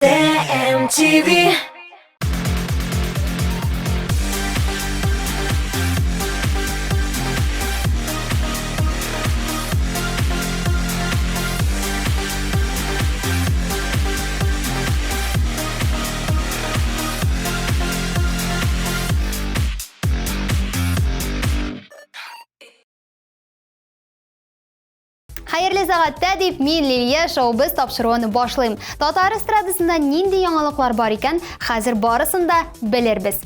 TMTV. Хәерле сәгатьтә дип мин Лилия шоубыз тапшыруын башлыйм. Татар эстрадасында нинди яңалыклар бар икән, хәзер барысын да белербез.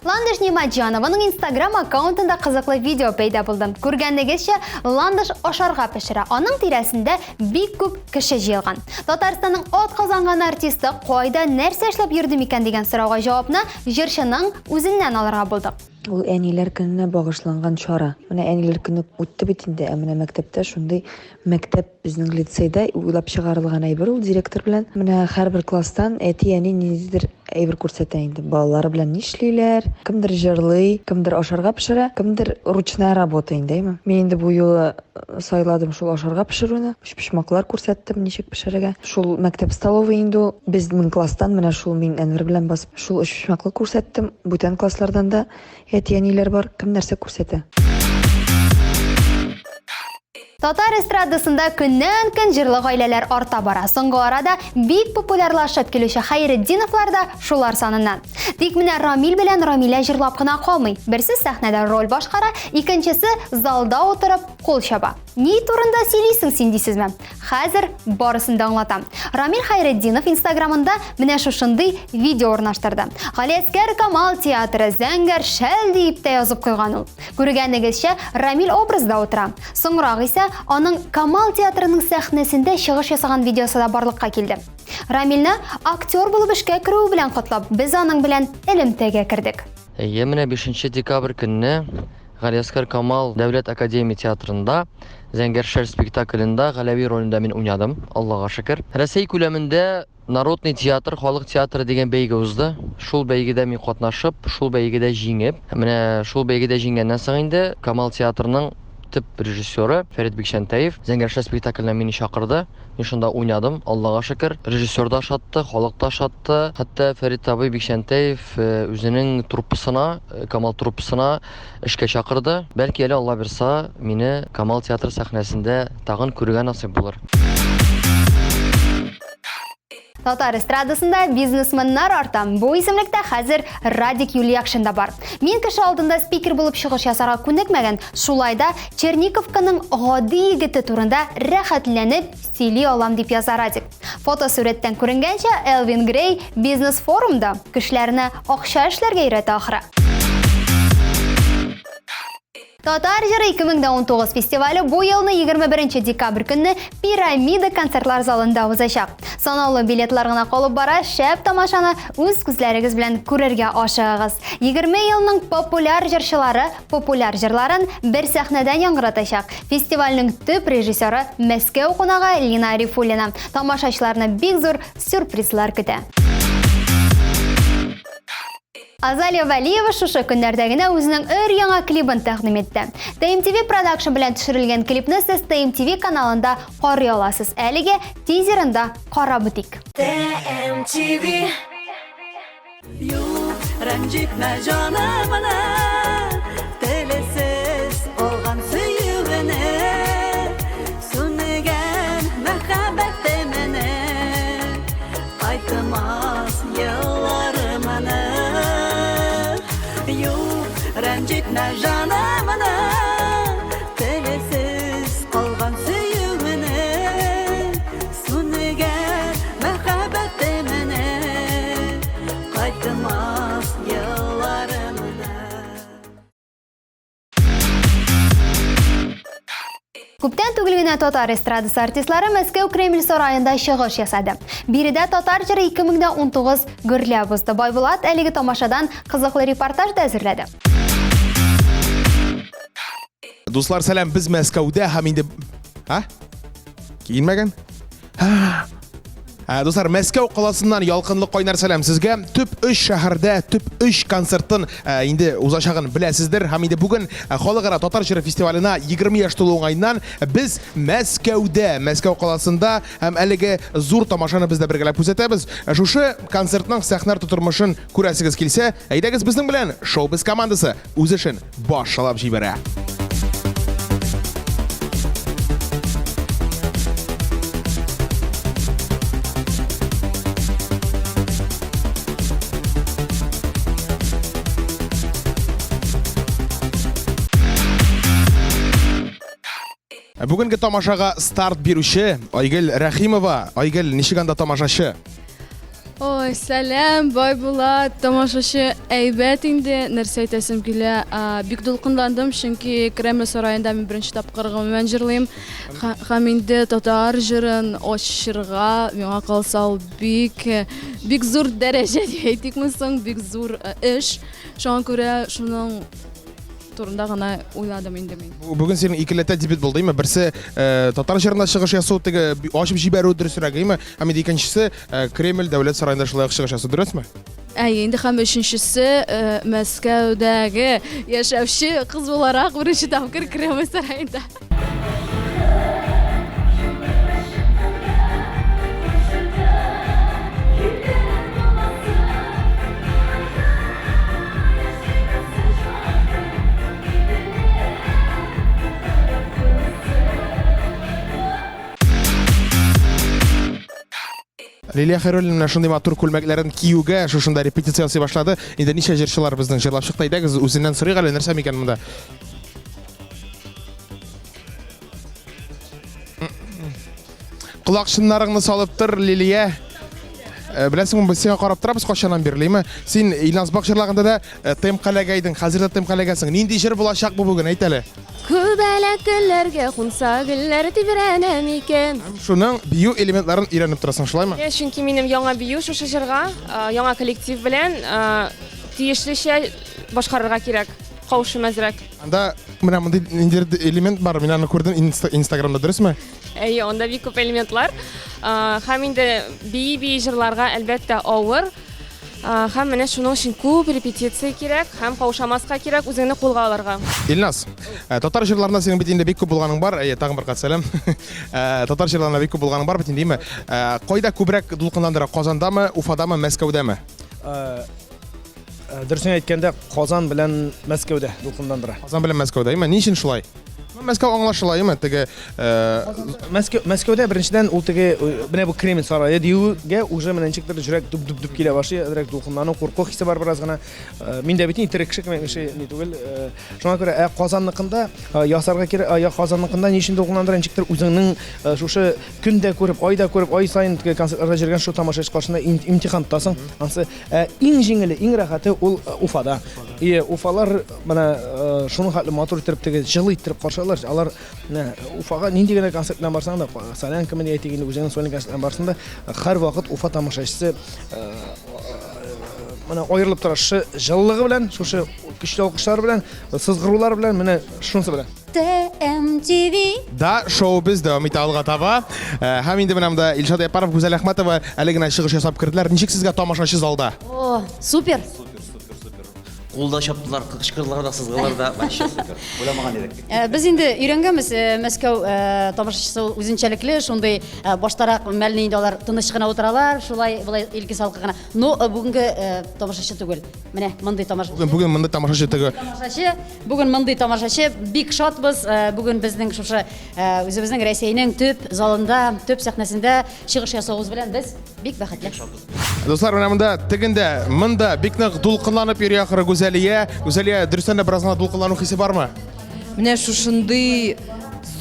Ландыш Нимаджанованың Инстаграм аккаунтында кызыклы видео пәйда булды. Күргәнегезчә, Ландыш ашарга пешерә. Аның тирәсендә бик күп кеше җыелган. Татарстанның ат казанган артисты кайда нәрсә эшләп йөрде микән дигән сорауга җавапны җырчының үзеннән алырга булдык. Ул әниләр көненә багышланган чара. Менә әниләр көне үтте бит инде, ә менә мәктәптә шундый мәктәп безнең лицейда уйлап чыгарылган әйбер ул директор белән. Менә һәрбер класстан әти-әни ниндидер әйбер күрсәтә инде. Балалары белән нишлиләр, кемдер җырлый, кемдер ашарга пешерә, кемдер ручная работа инде, әйме. Мин инде бу юлы сайладым шул ашарга пешерүне. Өчпочмаклар күрсәттем, ничек пешерергә. Шул мәктәп столовый инде ул. Безнең класстан менә шул мин Әнвәр белән басып шул өчпочмаклы күрсәттем. Бүтән класслардан да әти-әниләр бар, кем нәрсә күрсәтә. Татар эстрадасында көннән-көн җырлы гаиләләр арта бара. Соңгы арада бик популярлашып килүче Хәйретдиновлар да шулар саныннан. Тик менә Рамил белән Рамилә җырлап кына калмый. Берсе сәхнәдә роль башкара, икенчесе залда утырып кул чаба. Ни турында сөйлисең син дисезме? Хәзер барысын да аңлатам. Рамил Хайретдинов Инстаграмында менә шушындый видео урнаштырды. Галиәскәр Камал театры Зәңгәр шәл диеп тә язып куйган ул. Күргәнегезчә, Рамил образда утыра. Соңрак исә аның Камал театрының сәхнәсендә чыгыш ясаган видеосы да барлыкка килде. Рамилне актер булып эшкә керүе белән котлап, без аның белән элемтәгә кердек. Әйе, менә 5 декабрь көнне Галиәсгар Камал дәүләт академия театрында Зәңгәр шәл спектаклендә Галәви ролендә мин уйнадым, Аллага шөкер. Рәсәй күләмендә Народный театр, халык театры дигән бәйге узды. Шул бәйгедә мин катнашып, шул бәйгедә җиңеп, менә шул бәйгедә җиңгәннән соң инде Камал театрының төп режиссеры Фәрит Бикчәнтәев Зәңгәр шәл спектакленә мине чакырды. Мин шунда уйнадым, Аллага шөкер. Режиссер да ошатты, халык та ошатты. Хәтта Фәрит абый Бикчәнтәев үзенең труппасына, Камал труппасына эшкә чакырды. Бәлки әле Алла бирса, мине Камал театры сәхнәсендә тагын күрергә насыйп булыр. Татар эстрадасында бизнесменнар арта. Бу исемлектә хәзер Радик Юльякшин да бар. Мин кеше алдында спикер булып чыгыш ясарга күнекмәгән, шулай да Черниковканың гади егете турында рәхәтләнеп сөйли алам дип яза Радик. Фотосурәттән күренгәнчә, Элвин Грей бизнес-форумда кешеләрне акча эшләргә өйрәтә ахры. Татар җыры 2019 фестивале бу елны 21 декабрь көнне Пирамида концертлар залында узачак. Санаулы билетлар гына калып бара, шәп тамашаны үз күзләрегез белән күрергә ашыгыгыз. 20 елның популяр җырчылары популяр җырларын бер сәхнәдән яңгыратачак. Фестивальнең төп режиссеры Мәскәү кунагы Лина Арифуллина. Тамашачыларны бик зур сюрпризлар көтә. Азалия Вәлиева шушы көннәрдә генә үзенең өр-яңа клибын тәкъдим итте. TMTV Production белән төшерелгән клипны сез TMTV каналында карый аласыз. Әлегә тизерын да карап үтик. TMTV. Юк, рәнҗетмә җанымны, Телесез алган сөюене, Сүнгән мәхәббәтемне, Кайтмас елларымны. Юк, рәнҗетмә җанымны, Телесез калган сөюене, Сүнгән мәхәббәтемне, Кайтмас елларымны. Күптән түгел генә татар эстрадасы артистлары Мәскәү Кремль сараенда чыгыш ясады. Биредә татар җыры 2019 гөрләп узды. Байбулат әлеге тамашадан кызыклы репортаж да әзерләде. Дуслар, сәлам, без Мәскәүдә һәм инде... А? Киенмәгән? Ә, дуслар, Мәскәү каласыннан ялкынлы кайнар сәлам сезгә. Төп өч шәһәрдә төп өч концертын ә, инде узачагын беләсездер. Һәм инде бүген ә, халыкара татар җыры фестиваленә 20 яшь тулу уңаеннан без Мәскәүдә, Мәскәү каласында һәм әлеге зур тамашаны без дә бергәләп күзәтәбез. Ә, Шушы концертның сәхнә арты тормышын күрәсегез килсә, әйдәгез безнең белән Шоу-біз командасы үз эшен башлап җибәрә. Бүгенге тамашага старт бирүче Айгөл Рәхимова. Айгөл, ничек анда тамашачы? Ой, сәлам, Байбулат, тамашачы әйбәт инде, нәрсә әйтәсем килә, бик дулкынландым, чөнки Кремль сараенда мин беренче тапкыр гомумән җырлыйм. Һәм инде татар җырын ачырга, миңа калса, ул бик, бик зур дәрәҗә дип әйтикме соң, бик зур эш. Шуңа күрә шуның турында гына уйладым инде мин. Бүген синең икеләтә дебют булды, әйме? Берсе э, татар җырына чыгыш ясау, теге ачып җибәрү дөресрәк, әйме? Һәм инде икенчесе э, Кремль дәүләт сараенда шулай ук чыгыш ясау, дөресме? Әйе, инде һәм өченчесе э, Мәскәүдәге яшәүче кыз буларак беренче тапкыр Кремль сараенда. Лилия Хәйруллина менә шундый матур күлмәкләрен киюгә шушында репетиция ясый башлады. Инде ничә җырчылар безнең җырлап чыкты. Әйдәгез, үзеннән сорыйк әле, нәрсә микән монда? Колакчыннарыңны салып тор, Лилия. Э, беләсеңме, без сиңа карап торабыз кайчаннан бирле, әйме? Син Илназ Бак җырлаганда да э, темпка эләгә идең, хәзер дә темпка эләгәсең. Нинди җыр булачак бу бүген, әйт әле. Күбәләк гөлләргә кунса, гөлләр тибрәнә микән? Шуның бию элементларын өйрәнеп торасың, шулаймы? Иә, чөнки минем яңа бию шушы җырга, э, яңа коллектив белән тиешлечә башкарырга кирәк. Каушым әзрәк. Анда менә мондый ниндидер элемент бар, мин аны күрдем Инстаграмда, дөресме? Әйе, анда бик күп элементлар. Һәм инде бии-бии җырларга, әлбәттә, авыр. Һәм менә шуның өчен күп репетиция кирәк һәм каушамаска кирәк, үзеңне кулга алырга. Илназ, э, татар җырларында синең бит инде бик күп булганың бар. Әйе, тагын бер кат сәлам. Э, татар җырларында бик күп булганың бар бит инде, әйеме? Э, кайда күбрәк дулкынландыра? Казандамы, Уфадамы, Мәскәүдәме? Э, дөресен әйткәндә, Казан белән Мәскәүдә дулкынландыра. Казан белән Мәскәүдә, әйме? Ни өчен шулай? Ну, Мәскәү аңлашыла, әйме? Теге э, Мәскәү Мәскәүдә беренчедән ул теге э, менә бу Кремль сарае диюгә уже менә ничектер йөрәк дүп-дүп-дүп килә башлый, әзрәк дулкынлану, курку хисе бар бераз гына. Мин дә бит инде тере кеше кебек кеше ни түгел. Шуңа күрә ә Казанныкында ясарга кирәк, я Казанныкында ни өчен дулкынландыра, ничектер үзеңнең шушы көн дә күреп, ай да күреп, ай саен теге концертларда йөргән шул тамашачы каршында имтихан тотасың. Ансы Ә иң җиңеле, иң рәхәте ул э, Уфада. И Уфалар менә э, шуның хәтле матур иттереп теге җылы иттереп каршы алалар. Алар менә Уфага нинди генә концерт белән барсаң да, солянка менә әйтик инде үзеңнең сольный концерт белән барсаң да, һәрвакыт Уфа тамашачысы э, менә аерылып тора шушы җылылыгы белән, шушы көчле алкышлар белән, сызгырулар белән, менә шунысы белән. TMTV. Да, шоу-біз дәвам итә алга таба. Э, һәм инде менә монда Илшат Япаров, Гүзәл Әхмәтова әле генә чыгыш ясап керделәр. Ничек сезгә тамашачы залда? О, супер! Супер, супер, супер. Кулда чаптылар, кычкырдылар да, сызгылар да, вообще супер. Уйламаган идек. Э, без инде өйрәнгәнбез, э, Мәскәү тамашачысы үзенчәлекле, шундый баштарак мәлне инде алар тыныч кына утыралар, шулай болай илке салкы гына. Но бүгенге тамашачы түгел. Менә мондый тамашачы. Бүген бүген мондый тамашачы теге. Тамашачы, бүген мондый тамашачы бик шатбыз. Э, бүген безнең шушы э, үзебезнең Рәсәйнең төп залында, төп сәхнәсендә чыгыш ясавыбыз белән без бик бәхетле. Дуслар, менә монда тегендә, монда бик нык дулкынланып йөри ахры Гүзәлия. Гүзәлия, дөрестән дә бераз гына дулкынлану хисе бармы? Менә шушындый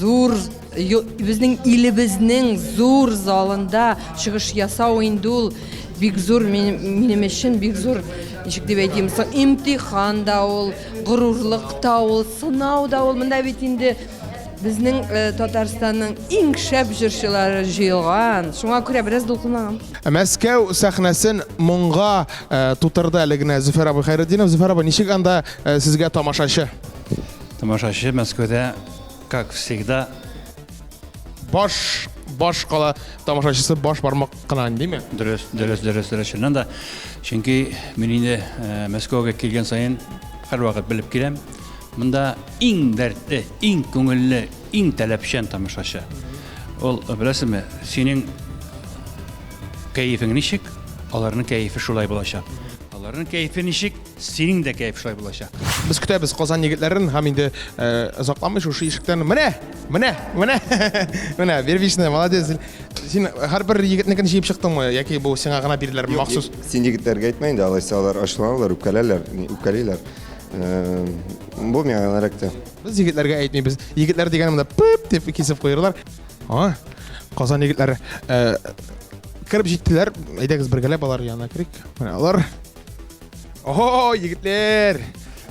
зур Безнең илебезнең зур залында чыгыш ясау инде ул бик зур минем өчен бик зур, ничек дип әйтим, соң имтихан да ул, горурлык та ул, сынау да ул. Монда бит инде безнең э, Татарстанның иң шәп җырчылары җыелган. Шуңа күрә бераз дулкынланам. Мәскәү сәхнәсен моңга э, тутырды әле генә Зөфәр абый Хәйретдинов. Зөфәр абый, ничек анда э, сезгә тамашачы? Тамашачы Мәскәүдә Как всегда. Баш, баш кала тамашачысы баш бармак кына, димме? Дөрес, дөрес, дөрес, дөрес. Чыннан да, чөнки мин инде э, Мәскәүгә килгән саен һәрвакыт белеп киләм. Монда иң дәртле, иң күңелле, иң таләпчән тамашачы. Ул, беләсеңме, синең кәефең ничек, аларның кәефе шулай булачак. Аларның кәефе ничек, синең дә кәеф шулай булачак. Без көтәбез Казан егетләрен һәм инде э, озакламый шушы ишектән менә, менә, менә, менә, Вервичная, молодец. Син һәрбер егетнекен җыеп чыктыңмы яки бу сиңа гына бирделәрме махсус? Син егетләргә әйтмә инде, алайса алар ачуланалар, үпкәләләр, үпкәлиләр. Э, бу миңа гына эләкте. Без егетләргә әйтмибез. Егетләр дигән монда пып дип кисеп куерлар. А, Казан егетләре э, кереп җиттеләр. Әйдәгез бергәләп алар янына керик. Менә алар. О, егетләр!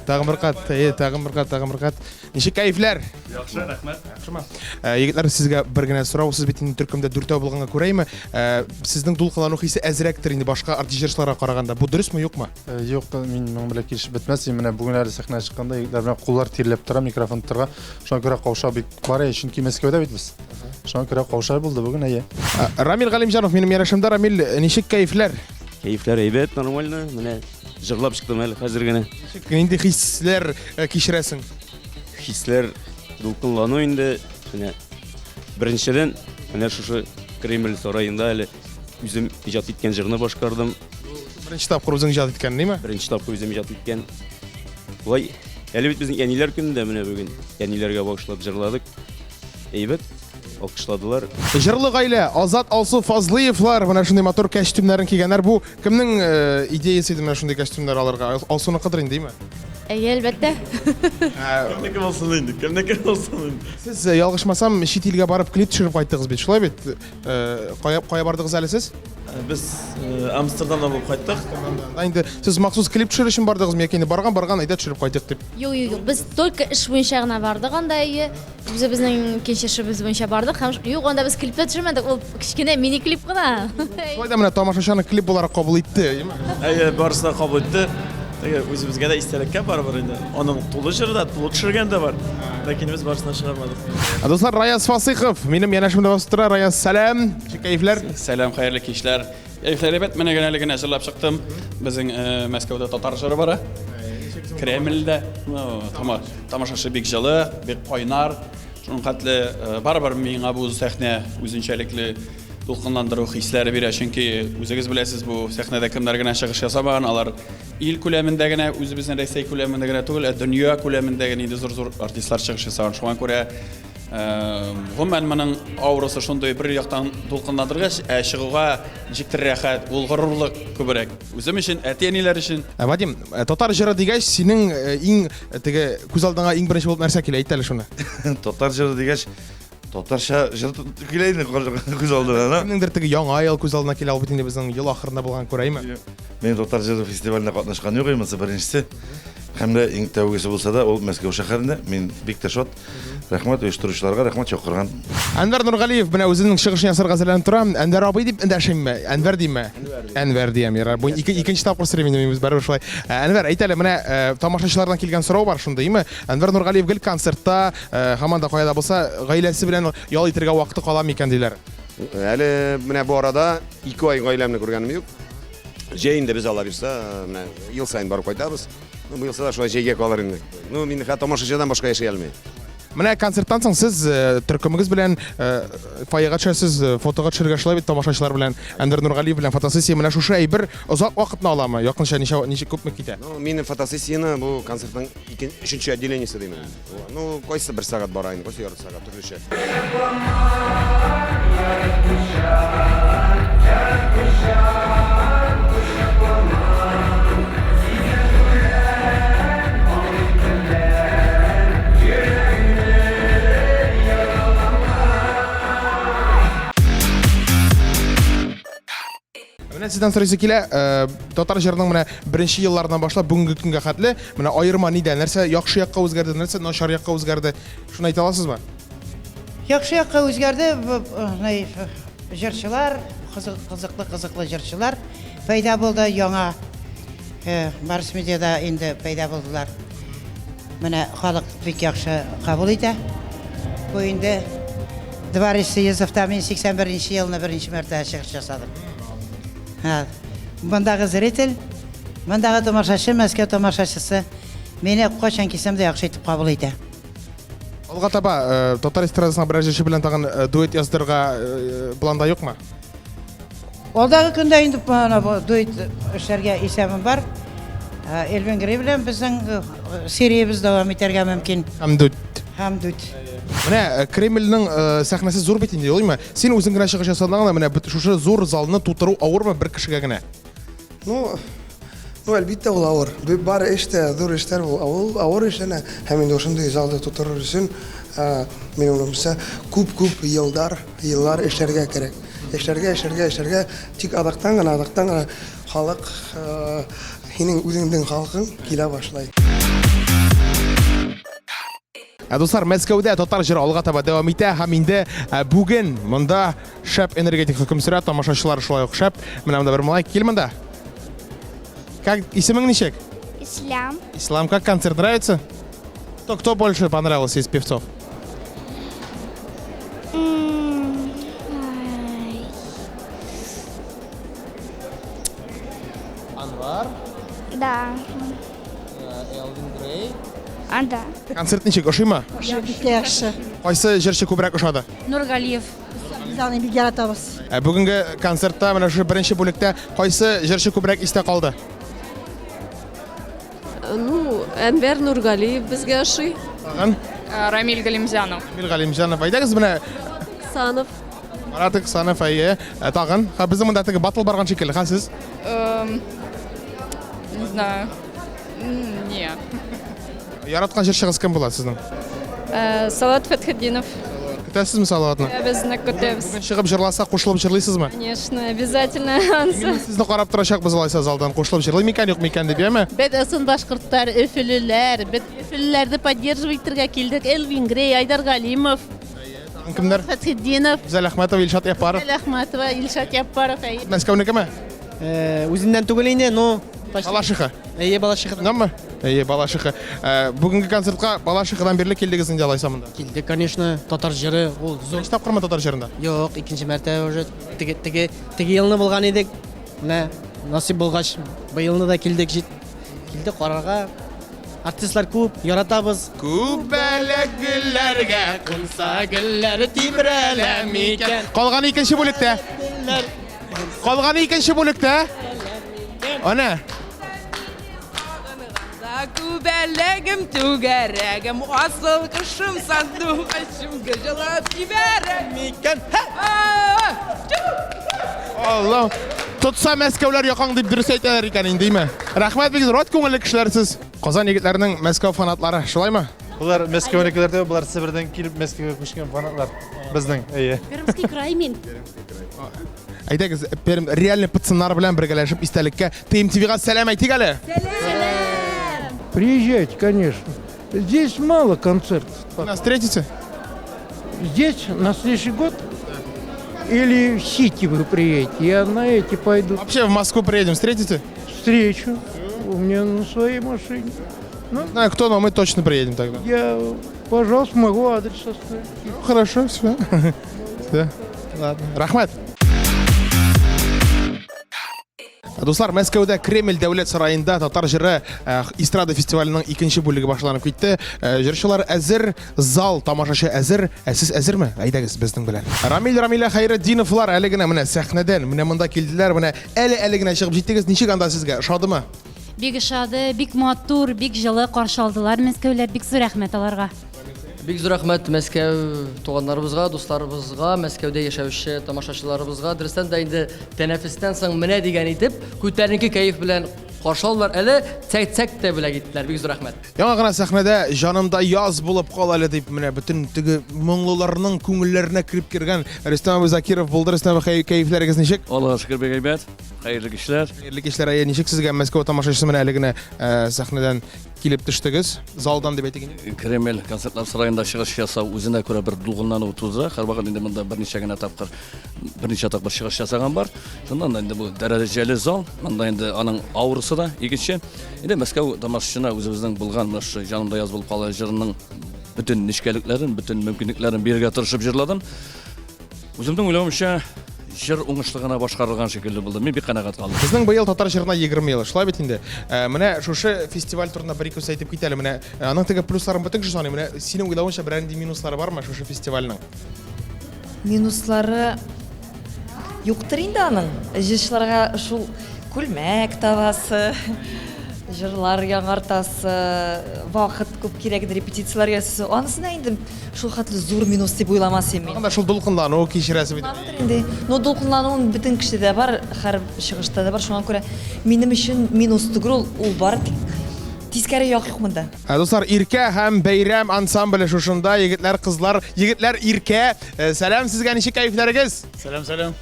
Тагын бер кат, әйе, тагын бер кат, тагын бер кат. Ничек кәефләр? Яхшы, рәхмәт. Яхшымы? Э, егетләр, сезгә бер генә сорау. Сез бит инде төркемдә дүртәү булганга күрәме? Э, сезнең дулкынлану хисе әзрәктер инде башка артист җырчыларга караганда. Бу дөресме, юкмы? Э, юк, мин моның белән килешеп бетмәс. Менә бүген әле сәхнәгә чыкканда егетләр белән куллар тирләп тора, микрофон тотарга. Шуңа күрә каушау бик бар, әйе, чөнки Мәскәүдә бит без. Шуңа күрә каушау булды бүген, әйе. Рамил Галимҗанов минем янәшәмдә. Рамил, ничек кәефләр? Кәефләр әйбәт, нормально. Менә җырлап чыктым әле хәзер генә. Ничек, нинди хисләр э, кичерәсең? Хисләр дулкынлану инде. Менә беренчедән, менә шушы Кремль сараенда әле үзем иҗат иткән җырны башкардым. Беренче тапкыр үзең иҗат иткән, димме? Беренче тапкыр үзем иҗат иткән. Болай, әле бит безнең әниләр көнендә менә бүген әниләргә багышлап җырладык. Әйбәт, алкышладылар. Җырлы гаилә, Азат, Алсу Фазлыевлар менә шундый матур костюмнарын кигәннәр. Бу кемнең э, идеясе иде менә шундый костюмнар алырга? Алсуныкыдыр инде, димме? Әйе, әлбәттә. Кемнеке булсын инде, кемнеке булсын инде. Сез, э, ялгышмасам, чит илгә барып клип төшереп кайттыгыз бит, шулай бит? Э, кая кая бардыгыз әле сез? Э, без э, Амстердамда булып кайттык. Амстердамда инде сез махсус клип төшерер өчен бардыгызмы яки инде барган барган әйдә төшереп кайтыйк дип? Юк, юк, юк. Без только эш буенча гына бардык анда, әйе. Үзебезнең икенче эшебез буенча бардык һәм юк, анда без клип та төшермәдек, ул кечкенә мини клип кына. Шулай да менә тамашачы аны клип буларак кабул итте, әйеме? Әйе, барысы да кабул итте. Теге үзебезгә дә истәлеккә барыбер инде. Аның тулы җыры да, тулы төшергән дә бар. Ләкин без барысын да чыгармадык. Ә, Дуслар, Раяз Фасыйхов минем янәшемдә басып тора. Раяз, сәлам. Ничек кәефләр? Сәлам, хәерле кичләр. Кәефләр әйбәт, менә генә әле генә җырлап чыктым. Безнең э, Мәскәүдә татар җыры бара. Кремльдә. Ну, тама, тамашачы бик җылы, бик кайнар. Шуның хәтле э, барыбер миңа бу сәхнә үзенчәлекле дулкынландыру хисләре бирә, чөнки үзегез беләсез, бу сәхнәдә кемнәр генә чыгыш ясамаган, алар ил күләмендә генә, үзебезнең Рәсәй күләмендә генә түгел, ә дөнья күләмендәге нинди зур-зур артистлар чыгыш ясаган. Шуңа күрә гомумән моның аурасы шундый бер яктан дулкынландыргыч, ә чыгуга ничектер рәхәт, ул горурлык күбрәк. Үзем өчен, әти-әниләр өчен. Ә, Вадим, э, татар җыры дигәч, синең э, иң э, теге күз алдыңа иң беренче булып нәрсә килә? Әйт әле шуны. Татар җыры дигәч, Татарча җыр килә инде күз алдына. да? Кемнеңдер теге яңа ел күз алдына килә, ул бит инде безнең ел ахырында булган күрәйме? Мин татар җыры фестиваленә катнашкан юк, монысы беренчесе. Һәм дә иң тәүгесе булса да, ул Мәскәү шәһәрендә. Мин бик тә шат. Рәхмәт оештыручыларга, рәхмәт чакырган. Әнвәр Нургалиев менә үзенең чыгышын ясарга әзерләнеп тора. Әнвәр абый дип эндәшимме? Әнвәр димме? Әнвәр диям, ярар. Бу ике, икенче тапкыр сорыйм инде мин үз барыбер шулай. Ә, Әнвәр, әйт әле, менә э, тамашачылардан килгән сорау бар шундый, име? Әнвәр Нургалиев гел концертта, Э, һаман да кая да булса гаиләсе белән ял итәргә вакыты кала микән диләр. Әле менә бу арада 2 ай гаиләмне күргәнем юк. Җәй инде без Алла бирса, менә ел саен барып кайтабыз. Ну, быелса да шулай җәйгә калыр инде. Ну, мин хәтта тамашачыдан башка яши алмыйм. Менә концерттан соң сез э, төркемегез белән э, фойега төшәсез, фотога төшергә шулай бит тамашачылар белән, Әнвәр Нургалиев белән фотосессия. Менә шушы әйбер озак вакытны аламы? Якынча ничә ничек күпме китә? Ну, минем фотосессияне бу концертның икен, өченче отделениесе димени. Ну, кайсы бер сәгать бара инде, кайсы ярты сәгать, төрлечә. Менә сездән сорыйсы килә, э, татар җырының менә беренче елларыннан башлап бүгенге көнгә хәтле менә аерма нидә, нәрсә яхшы якка үзгәрде, нәрсә начар якка үзгәрде? Шуны әйтә аласызмы? Яхшы якка үзгәрде, э, җырчылар, кызыклы кызыклы җырчылар пәйда булды, яңа э, Барс Медиада инде пәйда булдылар. Менә халык бик яхшы кабул итә. Бу инде. Дворец Съездовта мин 81 нче елны беренче мәртәбә чыгыш ясадым. Һә. Мондагы зритель, мондагы тамашачы, Мәскәү тамашачысы мине кайчан килсәм дә яхшы итеп кабул итә. Алга таба э, татар эстрадасына берәр җырчы белән тагын э, дуэт яздырырга э, планда юкмы? Алдагы көндә инде менә бу дуэт эшләргә исәбем бар. Элвин Грей белән безнең сериябез дәвам итәргә мөмкин. Һәм дуэт. Һәм дуэт. Менә Кремльнең сәхнәсе зур бит инде, юлыймы? Син үзең генә чыгыш ясадың гына, менә шушы зур залны тутыру авырмы бер кешегә генә? Ну, ну, әлбиттә ул авыр. Бар эш тә, зур эшләр ул авыр, авыр эшләнә. Һәм инде шундый залда тутырыр өчен, минем уйлавымча, күп-күп елдар, еллар эшләргә кирәк. Эшләргә, эшләргә, эшләргә. Тик азактан гына, азактан гына халык, һинең үзеңнең халкың килә башлый. Ә, дуслар, Мәскәүдә татар җыры алга таба дәвам итә һәм инде бүген монда шәп энергетик хөкем сөрә, тамашачылар шулай ук шәп. Менә монда бер малай, кил монда. Как исемең ничек? Ислам. Ислам, как концерт нравится? Кто, кто больше понравился из певцов? Анвар. Да. Элвин Грей. А, да. Концерт ничек, ошыймы? Ошый, бик тә яхшы. Кайсы җырчы күбрәк ошады? Нургалиев. Без аны бик яратабыз. Ә бүгенге концертта менә шушы беренче бүлектә кайсы җырчы күбрәк истә калды? Ну, Әнвәр Нургалиев безгә ошый. Тагын? Рамиль Галимзянов. Рамиль Галимзянов. Әйдәгез менә Санов. Марат Иксанов, әйе. Ә, тагын? Ха, безнең монда теге батл барган шикелле. Ха, сез? Эм, не знаю. Не. Яраткан җырчыгыз кем була сезнең? Э, Салат Фәтхетдинов. Көтәсезме Салаватны? Без нык көтәбез. Бүген чыгып җырласа, кушылып җырлыйсызмы? Конечно, обязательно. Ансы. Сезне карап торачакбыз алайса залдан. Кушылып җырлый микән, юк микән дип, яме? Без ысын башкортлар, өфелеләр, без өфелеләрне поддерживать итәргә килдек. Элвин Грей, Айдар Галимов. Тагын кемнәр? Фәтхетдинов. Гүзәл Әхмәтова, Илшат Яппаров. Гүзәл Әхмәтова, Илшат Яппаров, әйе. Мәскәүнекеме? Үзеннән түгел инде, но Балашиха. Әйе, Балашиха. Намы? Әйе, Балашиха. Бүгенге концертка Балашихадан бирле килдегез инде алайса монда. Килдек, конечно, татар җыры ул зур. Беренче тапкырмы татар җырында? Юк, икенче мәртәбә уже. Теге теге теге елны булган идек. Менә насыйп булгач, быелны да килдек җит. Килдек карарга. Артистлар күп, яратабыз. Күбәләк гөлләргә кунса гөлләр тибрәлә микән? Калган икенче бүлектә. Калган икенче бүлектә. Ана. Күбәләгем түгәрәгем, асыл кошым сандугачым гыжылап җибәрә микән? Алла. Тотса Мәскәүләр якаң дип дөрес әйтәләр икән инде, димә. Рәхмәт бик зур, ат күңелле кешеләр сез. Казан егетләренең Мәскәү фанатлары, шулаймы? Болар Мәскәүнекеләр түгел, болар Себердән килеп Мәскәүгә күчкән фанатлар. Безнең, әйе. Пермский край мин. Әйдәгез, Пермь реальный пацаннар белән бергәләшеп истәлеккә ТМТВга сәлам әйтик әле. Приезжайте, конечно. Здесь мало концертов. Нас встретите? Здесь на следующий год? Или в Сити вы приедете? Я на эти пойду. Вообще в Москву приедем, встретите? Встречу. У меня на своей машине. Ну, не знаю, кто, но мы точно приедем тогда. Я, пожалуйста, могу адрес оставить. Ну, хорошо, все. Все. Ладно. Рәхмәт. Дуслар, Мәскәүдә Кремль дәүләт сараенда татар җыры э, эстрада фестиваленең икенче бүлеге башланып китте. Э, җырчылар әзер, зал тамашачы әзер. Ә сез әзерме? Әйдәгез безнең белән. Рамил Рамилә Хәйретдиновлар әле генә менә сәхнәдән, менә монда килделәр, менә әле-әле генә чыгып җиттегез. Ничек анда сезгә? Ошадымы? Бик ошады, бик матур, бик җылы каршы алдылар мәскәүләр. Бик зур рәхмәт аларга. Бик зур рәхмәт Мәскәү туганнарыбызга, дусларыбызга, Мәскәүдә яшәүче тамашачыларыбызга. Дөрестән дә инде тәнәфестән соң менә дигән итеп, күтәренке кәеф белән каршы алдылар. Әле цәк-цәк тә бүләк иттеләр. Бик зур рәхмәт. Яңа гына сәхнәдә җанымда яз булып кал әле дип менә бөтен теге моңлыларның күңелләренә кереп кергән Рөстәм абый Закиров булды. Рөстәм абый, кәефләрегез ничек? Аллага шөкер, бик әйбәт. Хәерле кичләр. Хәерле кичләр. Әйе, ничек сезгә Мәскәү тамашачысы менә әле генә сәхнәдән килеп төштегез? Залдан дип әйтик инде. Кремль концертлар сараенда чыгыш ясау үзенә күрә бер дулкынлану тудыра. Һәрвакыт инде монда берничә генә тапкыр, берничә тапкыр чыгыш ясаган бар. Шуннан да инде бу дәрәҗәле зал, монда инде аның аурасы да икенче. Инде Мәскәү тамашачына үзебезнең булган менә шушы Җанымда яз булып кала җырының бөтен нечкәлекләрен, бөтен мөмкинлекләрен бирергә тырышып җырладым. Үземнең уйлавымча, җыр уңышлы гына башкарылган шикелле булды. Мин бик канәгать калдым. Безнең быел татар җырына 20 ел, шулай бит инде. Э, менә шушы фестиваль турында бер ике сүз әйтеп кит әле. Менә э, аның теге плюсларын бөтен кеше саный. Менә синең уйлавыңча берәр нинди минуслары бармы шушы фестивальнең? Минуслары юктыр инде аның. Җырчыларга шул күлмәк табасы, җырлар яңартасы, вакыт күп кирәк иде, репетицияләр ясыйсы. Анысына инде шул хәтле зур минус дип уйламас идем мин. Тагын да шул дулкынлану кичерәсе бит. Дулкынланудыр инде. Но дулкынлануын бөтен кешедә бар, һәр чыгышта да бар. Шуңа күрә минем өчен минус түгел ул, ул бары тик тискәре як юк монда. Ә, дуслар, Иркә һәм Бәйрәм ансамбле шушында, егетләр, кызлар, егетләр, Иркә. Э, сәлам сезгә, ничек кәефләрегез? Сәлам, сәлам.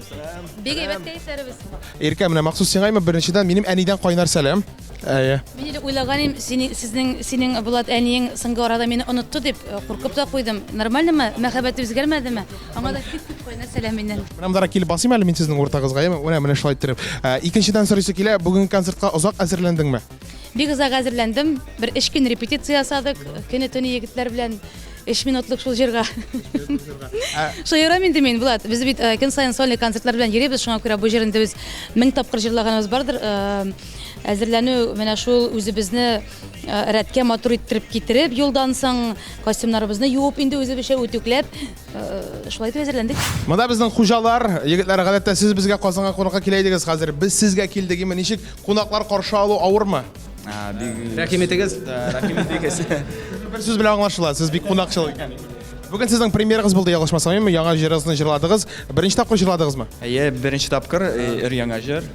Сәлам. Бик әйбәт кәефләребез. Иркә, менә махсус сиңа имә беренчедән минем әнидән кайнар сәлам. Әйе. Мин элек уйлаган идем, синең, сезнең, синең Булат әниең соңгы арада мине онытты дип, э, куркып та куйдым. Нормальныймы? Мәхәббәте үзгәрмәдеме? Аңа да бик күп кайнар сәлам миннән. Менә мондарак килеп басыйм әле мин сезнең уртагызга, яме? Менә менә шулай иттереп. Э, икенчедән сорыйсы килә, бүгенге концертка озак әзерләндеңме? Бик озак әзерләндем. Бер өч көн репетиция ясадык. Көне-төне егетләр белән өч минутлык шул җырга. Шаярам инде мин, Булат. Без бит э, көн саен сольный концертлар белән йөрибез, шуңа күрә бу җыр инде без мең тапкыр җырлаганыбыз бардыр. Э, әзерләнү менә шул үзебезне э, рәткә матур иттереп китереп, юлдан соң костюмнарыбызны юып инде үзебезчә үтүкләп, шулай итеп әзерләндек. Монда безнең хуҗалар, егетләр, гадәттә сез безгә Казанга кунакка килә идегез, хәзер без сезгә килдек. Име ничек кунаклар каршы алу авырмы? Рәхим итегез. Рәхим итегез. Бер сүз белән аңлашыла, сез бик кунакчыл икән. Бүген сезнең премьерагыз булды, ялгышмасам, әйеме? Яңа җырыгызны җырладыгыз. Беренче тапкыр җырладыгызмы? Әйе, беренче тапкыр өр-яңа җыр.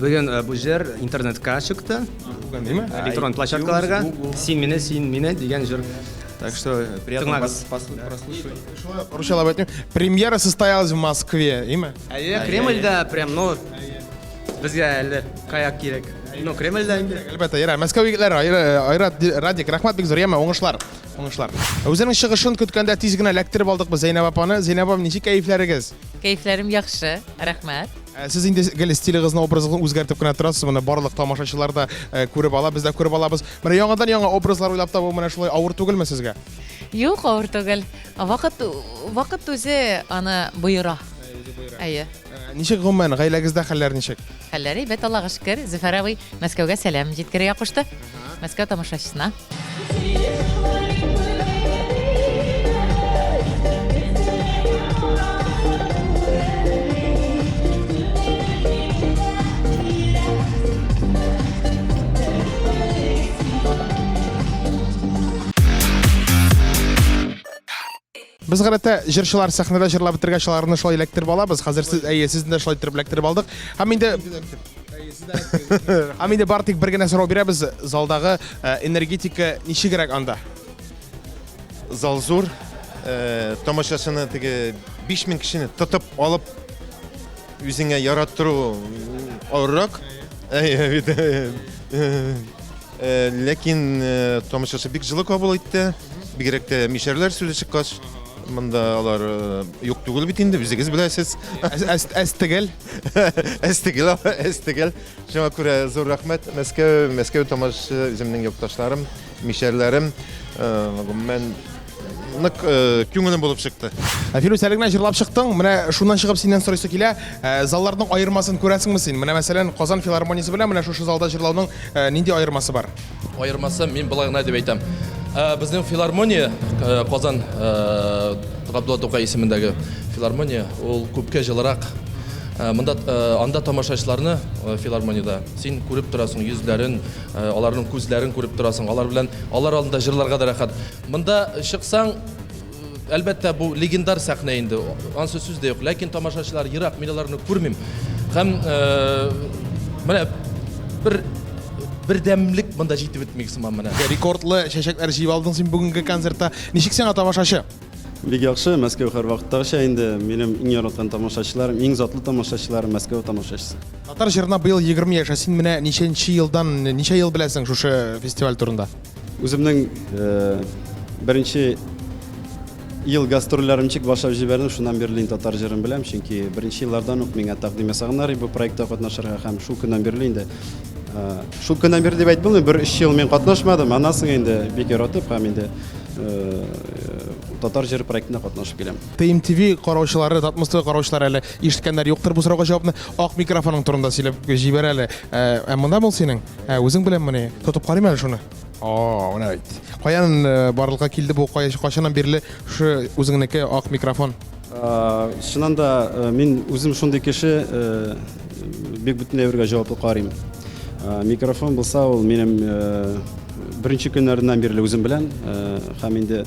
Бүген бу җыр интернетка чыкты. Бүген, әйеме? Электрон площадкаларга. Син мине, син мине дигән җыр. Так что приятно Тыңлагыз. прослушивать. Русчалап әйтмим. Премьера состоялась в Москве, әйеме? Әйе, Кремльдә прям, ну, безгә әле каяк кирәк. Ну, Кремльдә инде. Әлбәттә, яра, Мәскәү егетләре, Айрат, Радик, рәхмәт бик зур, яме, уңышлар. Уңышлар. Үзенең чыгышын көткәндә тиз генә эләктереп алдык без Зәйнәб апаны. Зәйнәб апа, ничек кәефләрегез? Кәефләрем яхшы, рәхмәт. Ә, Сез инде гел стилегызны, образыгызны үзгәртеп кенә торасыз. Моны барлык тамашачылар да э, күреп ала, без дә күреп алабыз. Менә яңадан-яңа образлар уйлап табу менә шулай авыр түгелме сезгә? Юк, авыр түгел. Вакыт вакыт үзе аны боера. Әйе. Ә, Ничек гомумән, гаиләгездә хәлләр ничек? Хәлләр әйбәт, Аллага шөкер. Зөфәр абый Мәскәүгә сәлам җиткерергә кушты. Мәскәү тамашачысына. Без гадәттә җырчылар сәхнәдә җырлап бетергәч аларны шулай эләктереп алабыз. Хәзер сез, әйе, сезне дә шулай иттереп эләктереп алдык. Һәм инде Һәм инде бары тик бер генә сорау бирәбез. Залдагы э, энергетика ничегрәк анда? Зал зур. Э, тамашачыны теге 5000 кешене тотып алып үзеңә яраттыру авыррак. Әйе, бит. Э, ләкин э, тамашачы бик җылы кабул итте. Бигрәк тә мишәрләр сүзе чыккач, монда алар э, юк түгел бит инде, үзегез беләсез. Әз тегел. Әз тегел, әз тегел. Шуңа күрә зур рәхмәт Мәскәү, Мәскәү тамашачы, үземнең якташларым, мишәрләрем, гомумән нык күңелем булып чыкты. Ә, Филүс, әле генә җырлап чыктың. Менә шуннан чыгып синнән сорыйсы килә. Ә, залларның аермасын күрәсеңме син? Менә мәсәлән, Казан филармониясе белән менә шушы залда җырлауның ә, нинди аермасы бар? Аермасы мин болай гына дип әйтәм. Ә, безнең филармония, э, Казан э, Габдулла Тукай исемендәге филармония, ул күпкә җылырак. Ә, монда э, анда тамашачыларны э, филармониядә син күреп торасың йөзләрен, э, аларның күзләрен күреп торасың. Алар белән алар алдында җырларга да рәхәт. Монда чыксаң, әлбәттә, бу легендар сәхнә инде, ансы сүз дә юк. Ләкин тамашачылар ерак, мин аларны күрмим. Һәм менә бер бердәмлек монда җитеп бетми сыман менә. Рекордлы чәчәкләр җыеп алдың син бүгенге концертта. Ничек сиңа тамашачы? Бик яхшы, Мәскәү һәрвакыттагыча инде минем иң яраткан тамашачыларым, иң затлы тамашачыларым Мәскәү тамашачысы. Татар җырына быел 20 яшь, ә син менә ничәнче елдан, ничә ел беләсең шушы фестиваль турында? Үземнең беренче ел гастрольләрен ничек башлап җибәрдем, шуннан бирле инде татар җырын беләм, чөнки беренче еллардан ук миңа тәкъдим ясаганнар бу проектта катнашырга һәм шул көннән бирле инде шул көннән бирле дип әйтеп булмый, бер өч ел мин катнашмадым, аннан соң инде бик яратып һәм инде. Татар җыры проектында катнашып киләм. TMTV караучылары, Татмос ТВ караучылары әле ишеткәннәр юктыр бу сорауга җавапны. Ак микрофоның турында сөйләп җибәр әле. Ә монда ул синең? Ә үзең беләнмени? Тотып карыйм әле шуны. О, менә бит. Каян барлыкка килде бу? Кайчаннан бирле шушы үзеңнеке ак микрофон? Чыннан да, мин үзем шундый кеше, бик бөтен әйбергә җаваплы карыйм. Микрофон булса, ул минем беренче көннәреннән бирле үзем белән һәм инде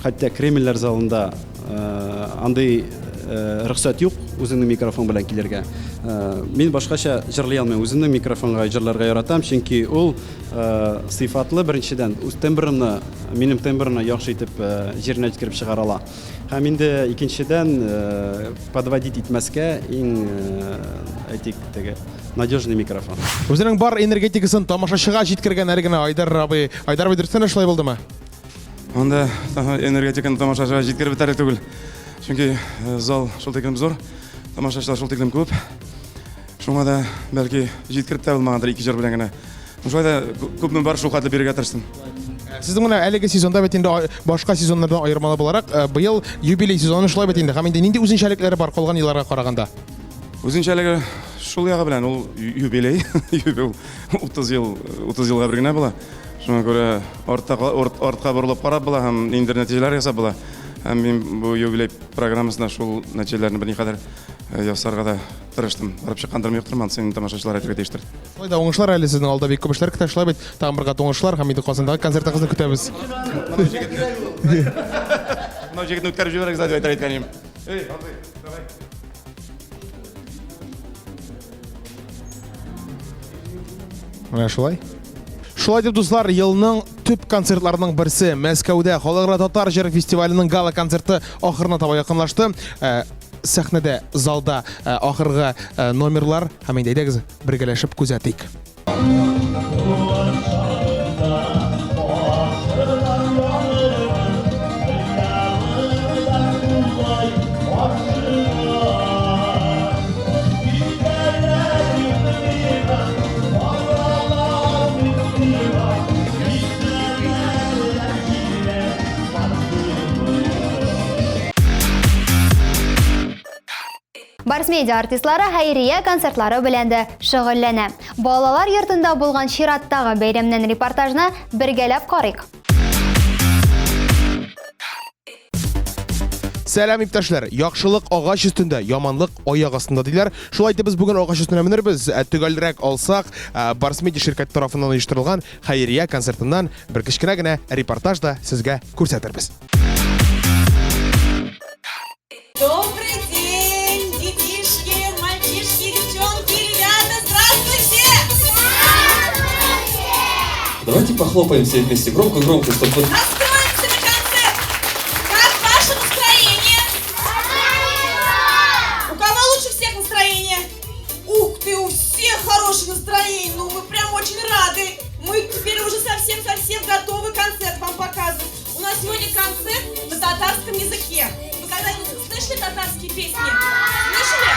хәтта Кремльләр залында андый рөхсәт юк үзеңнең микрофон белән килергә. Мин башкача җырлый алмыйм. Үземнең микрофонга җырларга яратам, чөнки ул сыйфатлы беренчедән, үз тембрымны, минем тембрны яхшы итеп җиренә җиткереп чыгара ала. Һәм инде икенчедән, подводить итмәскә иң, әйтик, теге надежный микрофон. Үзенең бар энергетикасын тамашачыга җиткергән әле генә Айдар абый. Айдар абый, дөрестән дә шулай булдымы? Анда энергетиканы тамашачыга җиткереп бетерерлек түгел. Чөнки зал шул тиклем зур, тамашачылар шул тиклем күп. Шуңа да, бәлки, җиткереп тә булмагандыр ике җыр белән генә. Шулай да күпме бар, шул хәтле бирергә тырыштым. Сезнең менә әлеге сезонда бит инде башка сезоннардан аермалы буларак, быел юбилей сезоны шулай бит инде. Һәм инде нинди үзенчәлекләре бар калган елларга караганда? Үзенчәлеге шул ягы белән ул юбилей, юбилей 30 ел, 30 елга бер генә була. Шуңа күрә артта артка борылып карап була һәм ниндидер нәтиҗәләр ясап була. Һәм мин бу юбилей программасында шул нәтиҗәләрне берникадәр ясарга да тырыштым. Барып чыккандырмы, юктырмы, анысы инде тамашачылар әйтергә тиештер. Шулай да уңышлар әле сезнең алда бик күп эшләр көтә, шулай бит? Тагын бер кат уңышлар һәм инде Казандагы концертыгызны көтәбез. Мынау җегетне үткәреп җибәрегез дип әйтер әйткән идем. Эй, абый, давай. Менә шулай. Шулай дип, дуслар, елның төп концертларының берсе Мәскәүдә Халыкара татар җыры фестиваленең гала-концерты ахырына таба якынлашты. Сәхнәдә, залда ахыргы номерлар һәм инде әйдәгез бергәләшеп күзәтик. Барс Медиа артистлары хәйрия концертлары белән дә шөгыльләнә. Балалар йортында булган чираттагы бәйрәмнән репортажны бергәләп карыйк. Сәлам, иптәшләр! Яхшылык агач өстендә, яманлык аяк астында диләр. Шулай итеп без бүген агач өстенә менербез. Ә төгәлрәк алсак, Барс Медиа ширкәте тарафыннан оештырылган хәйрия концертыннан бер кечкенә генә репортаж да сезгә күрсәтербез. Добрый день, детишки, мальчишки, девчонки, ребята, здравствуйте! Здравствуйте! Давайте похлопаем все вместе, громко-громко, чтобы... Вот... Настроимся на концерт! Как ваше настроение? У кого лучше всех настроение? Ух ты, у всех хорошее настроение, ну мы прям очень рады. Мы теперь уже совсем-совсем готовы концерт вам показывать. У нас сегодня концерт на татарском языке. Вы когда-нибудь слышали татарские песни? Слышали?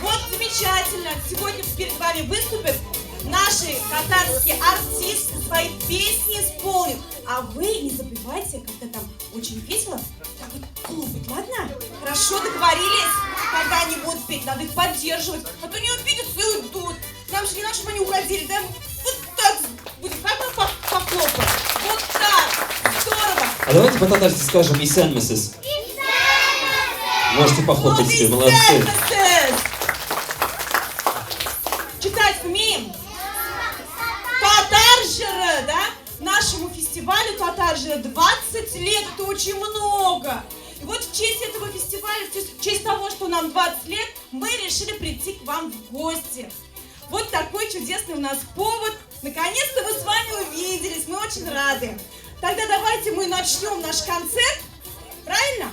Вот замечательно. Сегодня перед вами выступят наши татарские артисты, свои песни исполнят. А вы не забывайте, когда там очень весело, так вот хлопать, ладно? Хорошо, договорились? Когда они будут петь, надо их поддерживать, а то не увидят и уйдут. Нам же не надо, чтобы они уходили, да? Вот так будет, как мы похлопаем? Вот так! Здорово! А давайте по-татарски скажем «Исәнмесез». Можете похлопать себе, молодцы. Читать умеем? Татар җыры, да? Нашему фестивалю Татар җыры 20 лет, это очень много. И вот в честь этого фестиваля, в честь того, что нам 20 лет, мы решили прийти к вам в гости. Вот такой чудесный у нас повод. Наконец-то мы с вами увиделись, мы очень рады. Тогда давайте мы начнем наш концерт, правильно?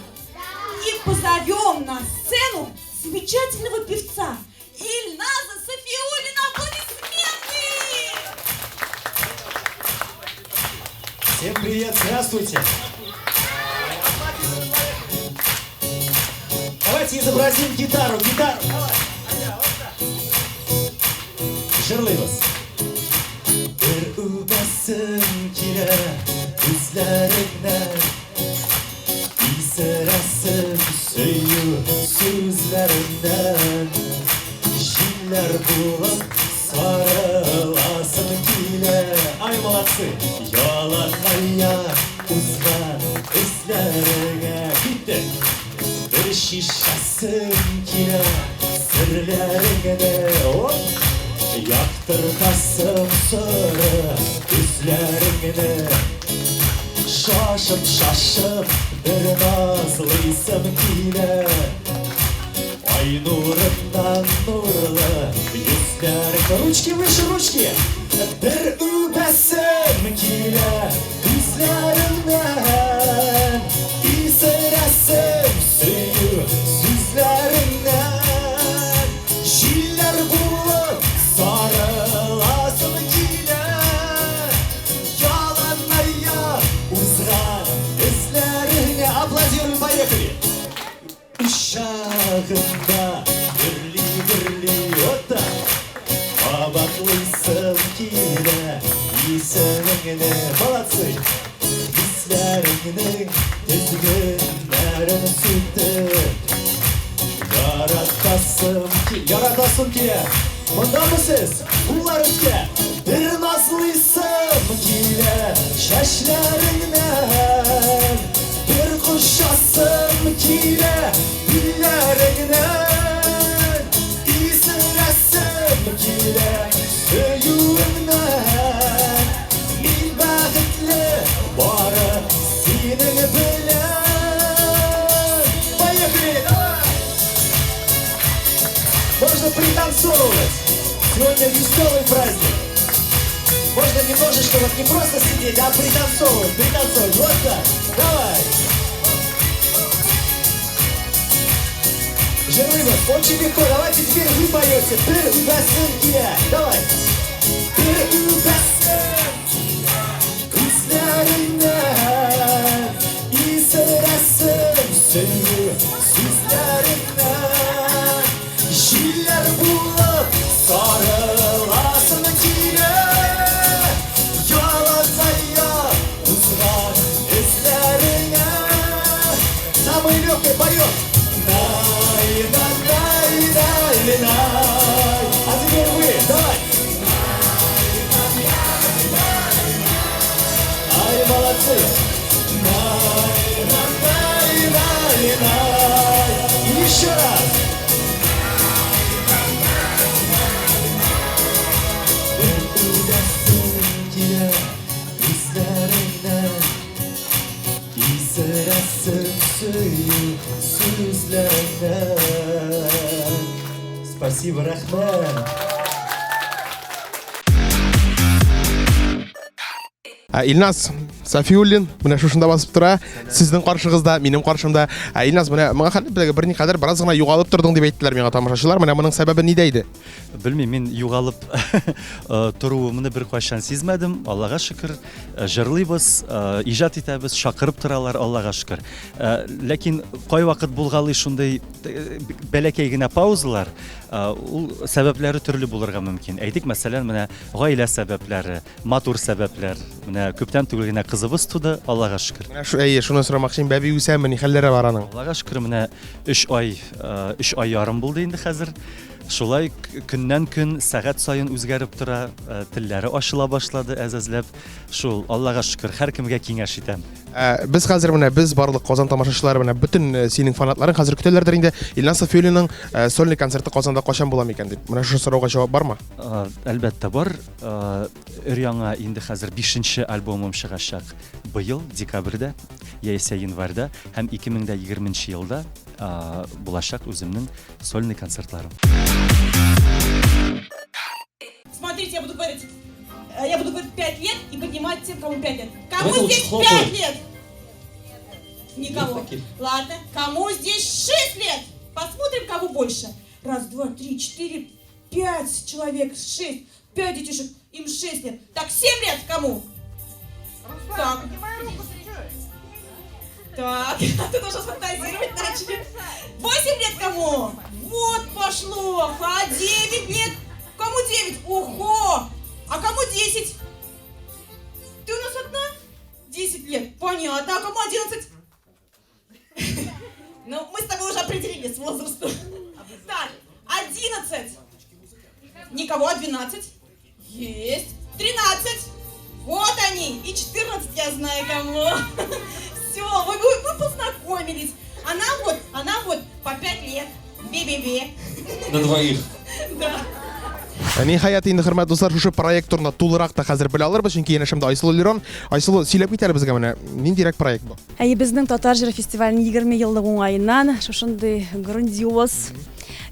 И позовем на сцену замечательного певца Ильназа Сафиуллина. Аплодисменты! Всем привет, здравствуйте! Давайте изобразим гитару, гитару! Җырлыйбыз. Бер үбәсем килә күзләреңнән. Җилләр булып сарыласым килә. Ай, молодцы! Яланаяк узган эзләреңә. Киттек! Бер чишәсем килә серләреңне. Оп! Яктыртасым соры күзләреңне. Шашып-шашып бер назлыйсым килә. Ай нурыннан нурлы йөзләрең. Ручки выше, ручки! Бер үбәсем килә күзләреңнән. Исерәсем сөю сүзләреңнән. Җилләр булып сарыласым килә. Яланаяк узган эзләреңә. Аплодируем, поехали! Учагында гөрли-гөрли, вот так. Кабатлыйсым килә исемеңне. Молодцы! Хисләреңнең тезгеннәрен сүтеп, яратасым килә. Яратасым килә. Мондамы сез? Куллар өскә. Бер назлыйсым килә чәчләреңнән. Бер кочасым килә билләреңнән. Исерәсем килә сөюеңнән. Мин бәхетле бары синең белән. Поехали, давай! Можно пританцовывать. Сегодня веселый праздник. Можно немножечко вот не просто сидеть, а пританцовывать, пританцовывать. Вот так. Давай. Җырлыйбыз, очень легко. Давайте теперь вы поете. Бер үбәсем килә. Давай. Бер үбәсем күзләреңнән. Исерәсем сөю сүзләреңнән. Җилләр булып сарыласым килә. Яланаяк узган эзләреңә. Самый легкий поет. Най, най, най, най, най. А теперь вы, давай. Ай, молодцы. Най, най, най, най, най. И еще раз. Бер үбәсем килә күзләреңнән. Исерәсем сөю сүзләреңнән. Спасибо, рәхмәт. Илназ Сафиуллин менә шушында басып тора. Сезнең каршыгызда, минем каршымда. Илназ, менә моңа хәтле безгә берникадәр бераз гына югалып тордың дип әйттеләр миңа тамашачылар. Менә моның сәбәбе нидә иде? Белмим, мин югалып торуымны беркайчан сизмәдем. Аллага шөкер, җырлыйбыз, иҗат итәбез, чакырып торалар, Аллага шөкер. Ләкин кайвакыт булгалый шундый бәләкәй генә паузалар, ул сәбәпләре төрле булырга мөмкин. Әйтик, мәсәлән, менә гаилә сәбәпләре, матур сәбәпләр. Менә күптән түгел генә кызыбыз туды, Аллага шөкер. Менә шу, әйе, шуны сорамакчы идем, бәби үсәме, ни хәлләре бар аның? Аллага шөкер, менә 3 ай, 3 ай ярым булды инде хәзер. Шулай көннән-көн, сәгать саен үзгәреп тора, телләре ачыла башлады әз-әзләп. Шул, Аллага шөкер, һәркемгә киңәш итәм. Без хәзер менә без барлык Казан тамашачылары менә бөтен синең фанатларың хәзер көтәләрдер инде Илназ Сафиуллинның сольный концерты Казанда кайчан була микән дип. Менә шушы сорауга җавап бармы? Әлбәттә бар. Өр-яңа инде хәзер бишенче альбомым чыгачак быел декабрьдә яисә январьда һәм 2020 елда булачак үземнең сольный концертларым. Смотрите, я буду говорить, я буду говорить 5 лет и поднимать тем, кому 5 лет. Кому Давайте лучше здесь хлопают. 5 лет? Никого. Таких. Ладно, кому здесь 6 лет? Посмотрим, кого больше. Раз, два, три, четыре, пять человек, шесть, пять детишек, им 6 лет. Так, 7 лет кому? Так. Так, тут уже фантазировать начали. 8 лет кому? Вот пошло. А 9 лет? Кому 9? Ого! А кому 10? Ты у нас одна? 10 лет. Понятно. А кому 11? Ну, мы с тобой уже определились с возрастом. Так, 11. Никого, а 12? Есть. 13. Вот они. И 14 я знаю кому. Все, вы познакомились. Она вот по 5 лет. Бе-бе-бе. На двоих. Да. Ниһаять инде, хөрмәтле дуслар, шушы проект турында тулырак та хәзер белә алырбыз, чөнки янәшәмдә Айсылу Лерон. Айсылу, сөйләп кит әле безгә менә, ниндирәк проект бу? Әйе, безнең Татар җыры фестиваленең 20 еллыгы уңаеннан шушындый грандиоз,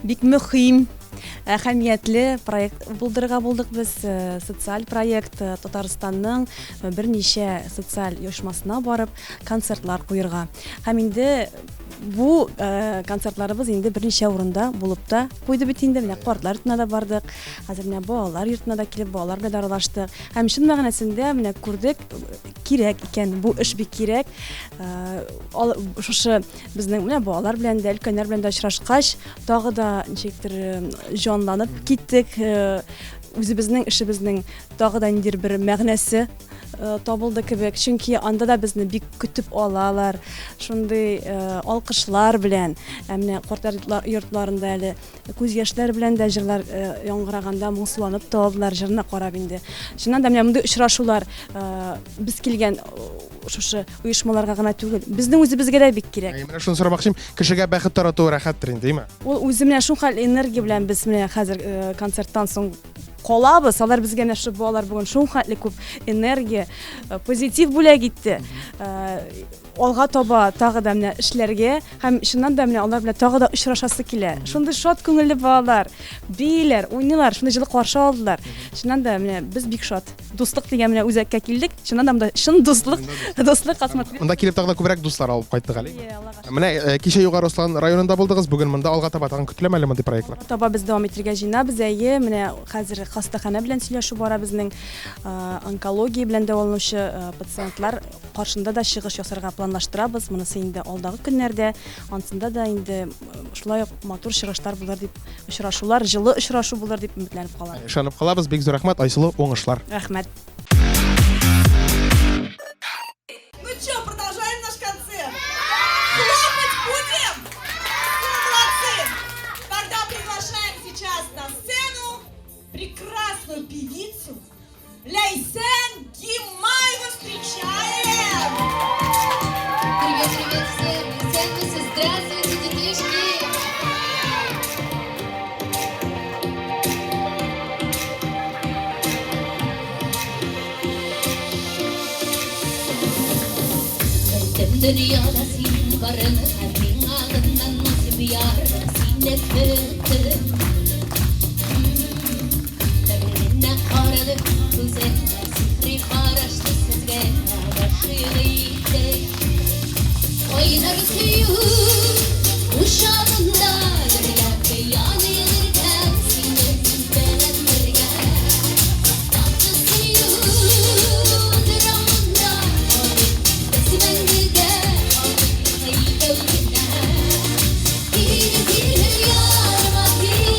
бик мөһим, әһәмиятле проект булдырырга булдык без. Социаль проект, Татарстанның берничә социаль оешмасына барып, концертлар куерга. Һәм инде бу концертларыбыз инде берничә урында булып та куйды бит инде. Менә картлар йортына да бардык. Хәзер менә балалар йортына да килеп, балалар белән дә аралаштык. Һәм чын мәгънәсендә менә күрдек, кирәк икән, бу эш бик кирәк. Шушы безнең менә балалар белән дә, өлкәннәр белән дә очрашкач, тагы да ничектер җанланып киттек. Үзебезнең эшебезнең тагы да ниндидер бер мәгънәсе табылды кебек. Чөнки анда да безне бик көтеп алалар, шундый алкышлар белән. Ә менә картлар йортларында әле күз яшьләр белән дә җырлар яңгыраганда моңсуланып та алдылар, җырны карап инде. Чыннан да менә мондый очрашулар без килгән шушы оешмаларга гына түгел, безнең үзебезгә дә бик кирәк. Менә шуны сорамакчы идем, кешегә бәхет таратуы рәхәттер инде, әйме? Ул үзе менә шул хәл энергия белән без менә хәзер концерттан соң калабыз. Алар безгә менә шул балалар бүген шул хәтле күп энергия, позитив бүләк итте. Алга таба тагы да менә эшләргә һәм чыннан да менә алар белән тагы да очрашасы килә. Шундый шат күңелле балалар, бииләр, уйныйлар, шундый җылы каршы алдылар. Чыннан да менә без бик шат. Дуслык дигән менә үзәккә килдек. Чыннан да монда чын дуслык, дуслык атмосфера. Монда килеп тагы да күбрәк дуслар алып кайттык әле. Менә кичә Югары Ослан районында булдыгыз, бүген монда алга таба тагын көтеләме әле мондый проектлар? Алга таба без дәвам итәргә җыенабыз, әйе, менә хәзер хастаханә белән сөйләшү бара безнең. Онкология белән дәваланучы пациентлар каршында да чыгыш ясарга планлаштырабыз. Монысы инде алдагы көннәрдә, ансында да инде шулай ук матур чыгышлар булыр дип, очрашулар, җылы очрашу булыр дип өметләнеп калабыз. Ышанып калабыз. Бик зур рәхмәт, Айсылу, уңышлар. Рәхмәт. Ну чё, продолжаем наш концерт? Хлопать будем? Ну, молодцы! Тогда приглашаем сейчас на сцену прекрасную певицу Ляйсен Гимаева. Встречаем! Привет, привет всем! Исәнмесез, здравствуйте, детишки! Белдем дөньяда син барын һәм миңа гына насыйп ярым сине көттем. Тәңренә карадым күзеңә, сихри карашлы сезгә гашыйк иттем. Кайнар сөю учагында йөрәк яныйдыр һәм синең белән бергә. Татлы сөю драмында без мәңгегә икәү генә. Кил, кил, ярыма кил.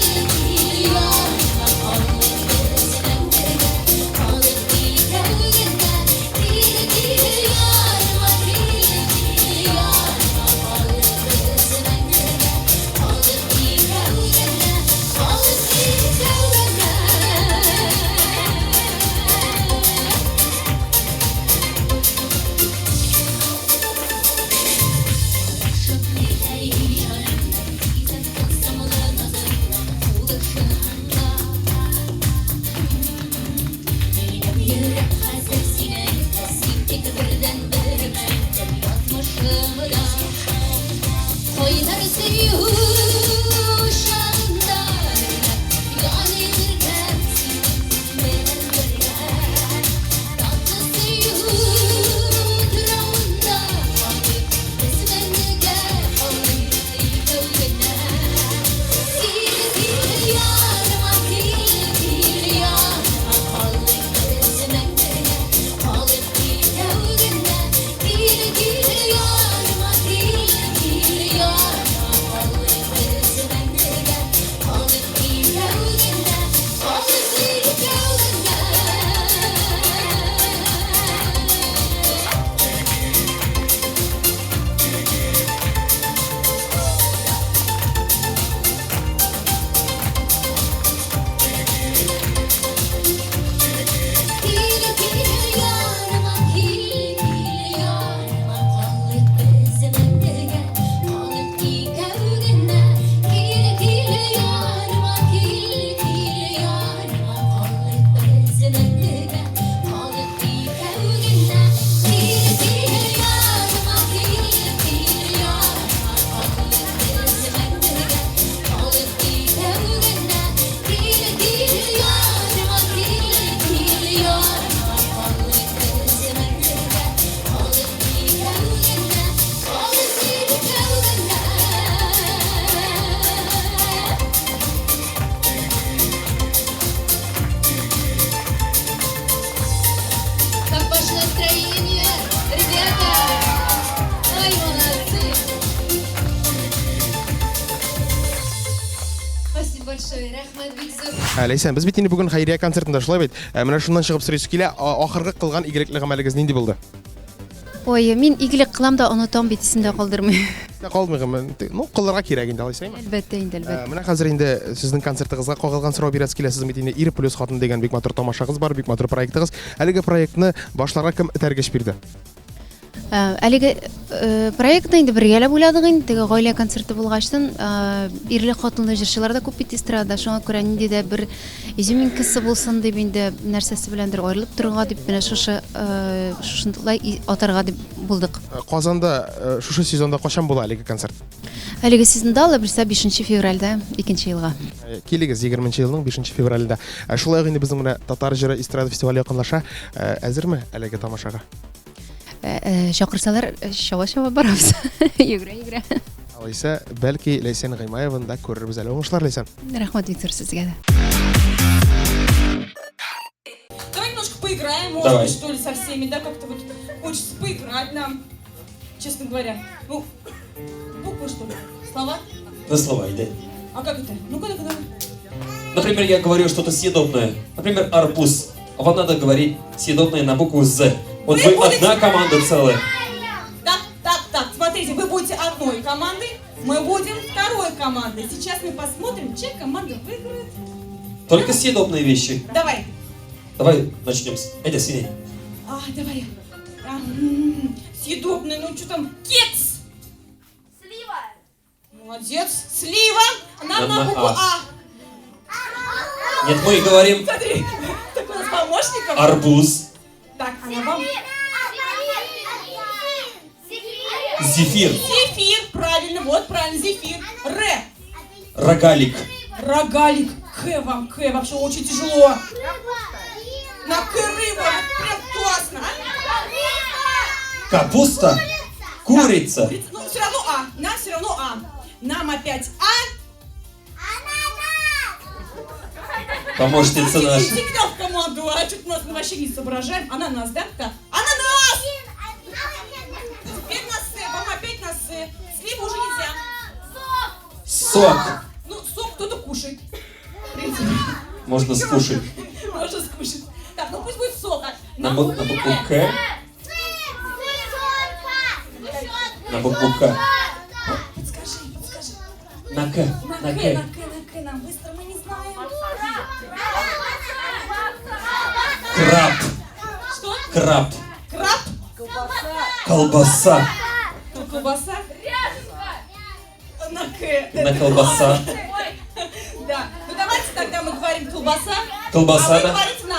большое, рәхмәт бик зур. Ә, Ләйсән, без бит инде бүген хәйрия концертында шулай бит. Ә, менә шуннан чыгып сорыйсы килә, а- ахыргы кылган игелекле гамәлегез нинди булды? Ой, мин игелек кылам да онытам бит, исемдә калдырмыйм. Истә калмый гомумән. Ну, кылырга кирәк инде, алайса, әйме? Әлбәттә инде, әлбәттә. Ә, Менә хәзер инде сезнең концертыгызга кагылган сорау бирәсе килә. Сезнең бит инде Ир плюс хатын дигән бик матур тамашагыз бар, бик матур проектыгыз. Әлеге проектны башларга кем этәргеч бирде? Ә, Әлеге э, проектны инде бергәләп уйладык инде, теге гаилә концерты булгачтын, э, ирле хатынлы җырчылар да күп бит эстрадада, шуңа күрә нинди дә бер изюминкасы булсын дип инде нәрсәсе беләндер аерылып торырга дип менә шушы э, шушындый и- атарга дип булдык. Э, Казанда э, шушы сезонда кайчан була әлеге концерт? Әлеге сезонда алла бирсә 5 февральдә икенче елга. Э, Килегез 20 елның 5 февралендә. Э, Шулай ук инде безнең менә татар җыры эстрада фестивале якынлаша. Э, Әзерме әлеге тамашага? Э, э, Чакырсалар э, чаба-чаба барабыз. Йөгерә-йөгерә. Алайса, бәлки Ләйсән Гыймаеваны да күрербез әле. Уңышлар, Ләйсән. Рәхмәт бик зур сезгә дә. Давай немножко поиграем, может Давай. быть, что ли, со всеми, да, как-то вот хочется поиграть нам, честно говоря. Ну, буквы, что ли? Слова? На слова иди. А как это? Ну-ка, ну-ка, давай. Например, я говорю что-то съедобное. Например, арбуз. А вам надо говорить съедобное на букву «З». Вот вы одна команда целая. Так, так, так, смотрите, вы будете одной командой, мы будем второй командой. Сейчас мы посмотрим, чья команда выиграет. Только съедобные вещи. Давай. Давай начнем с... Эдя, синий. А, давай. А, съедобное, ну что там? Кекс! Слива! Молодец. Слива! Нам Нам на на букву А. А. Нет, мы говорим Смотри, так у нас помощников. арбуз, Так, она вам... зефир, Зефир, правильно, вот правильно, зефир. Р. рогалик, Рогалик. К вам, К, вообще очень тяжело. На К рыба, вот прям классно. а? капуста, курица, Ну, все равно А, нам все равно А. Нам опять А. помощница наша. Иди к нам в команду, а что-то нас мы вообще не соображаем. Ананас, да? Так. Ананас! Теперь на С, вам опять на С. Сливу уже нельзя. Сок. Ну, сок кто-то кушает. В принципе, Можно скушать. можно скушать. Так, ну пусть будет сок. А, На, бу- на букву К. На букву К. Подскажи, подскажи. На К. На На К, К. на К, на К, нам быстро, мы не знаем. Краб. Что? Краб. Краб? Колбаса. Ну, Колбаса? На К. На колбаса. Да. Ну давайте тогда мы говорим колбаса. Колбаса, А вы да. говорите на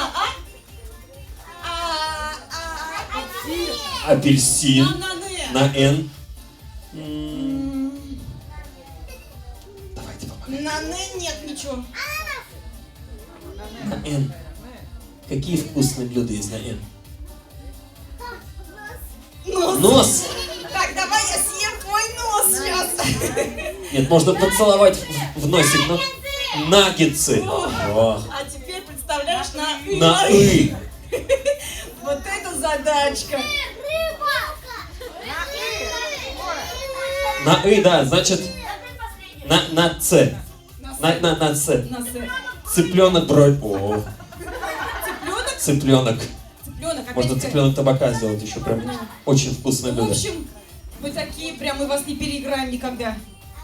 А. Апельсин. На Н. На Н. На Н нет ничего. На Н. Какие вкусные блюда есть на Н? Нос. Нос. Так, давай я съем твой нос сейчас. Нет, можно поцеловать в, в носик, но... Наггетсы. Ох. А теперь представляешь на И. На И. Вот это задачка. На И, да, значит... На, на С. На, на, на С. На С. Цыпленок бронь. О. Цыпленок? Цыпленок. Цыпленок. Опять Можно К. цыпленок табака сделать еще прям. Очень вкусное В блюдо. общем, вы такие, прям мы вас не переиграем никогда.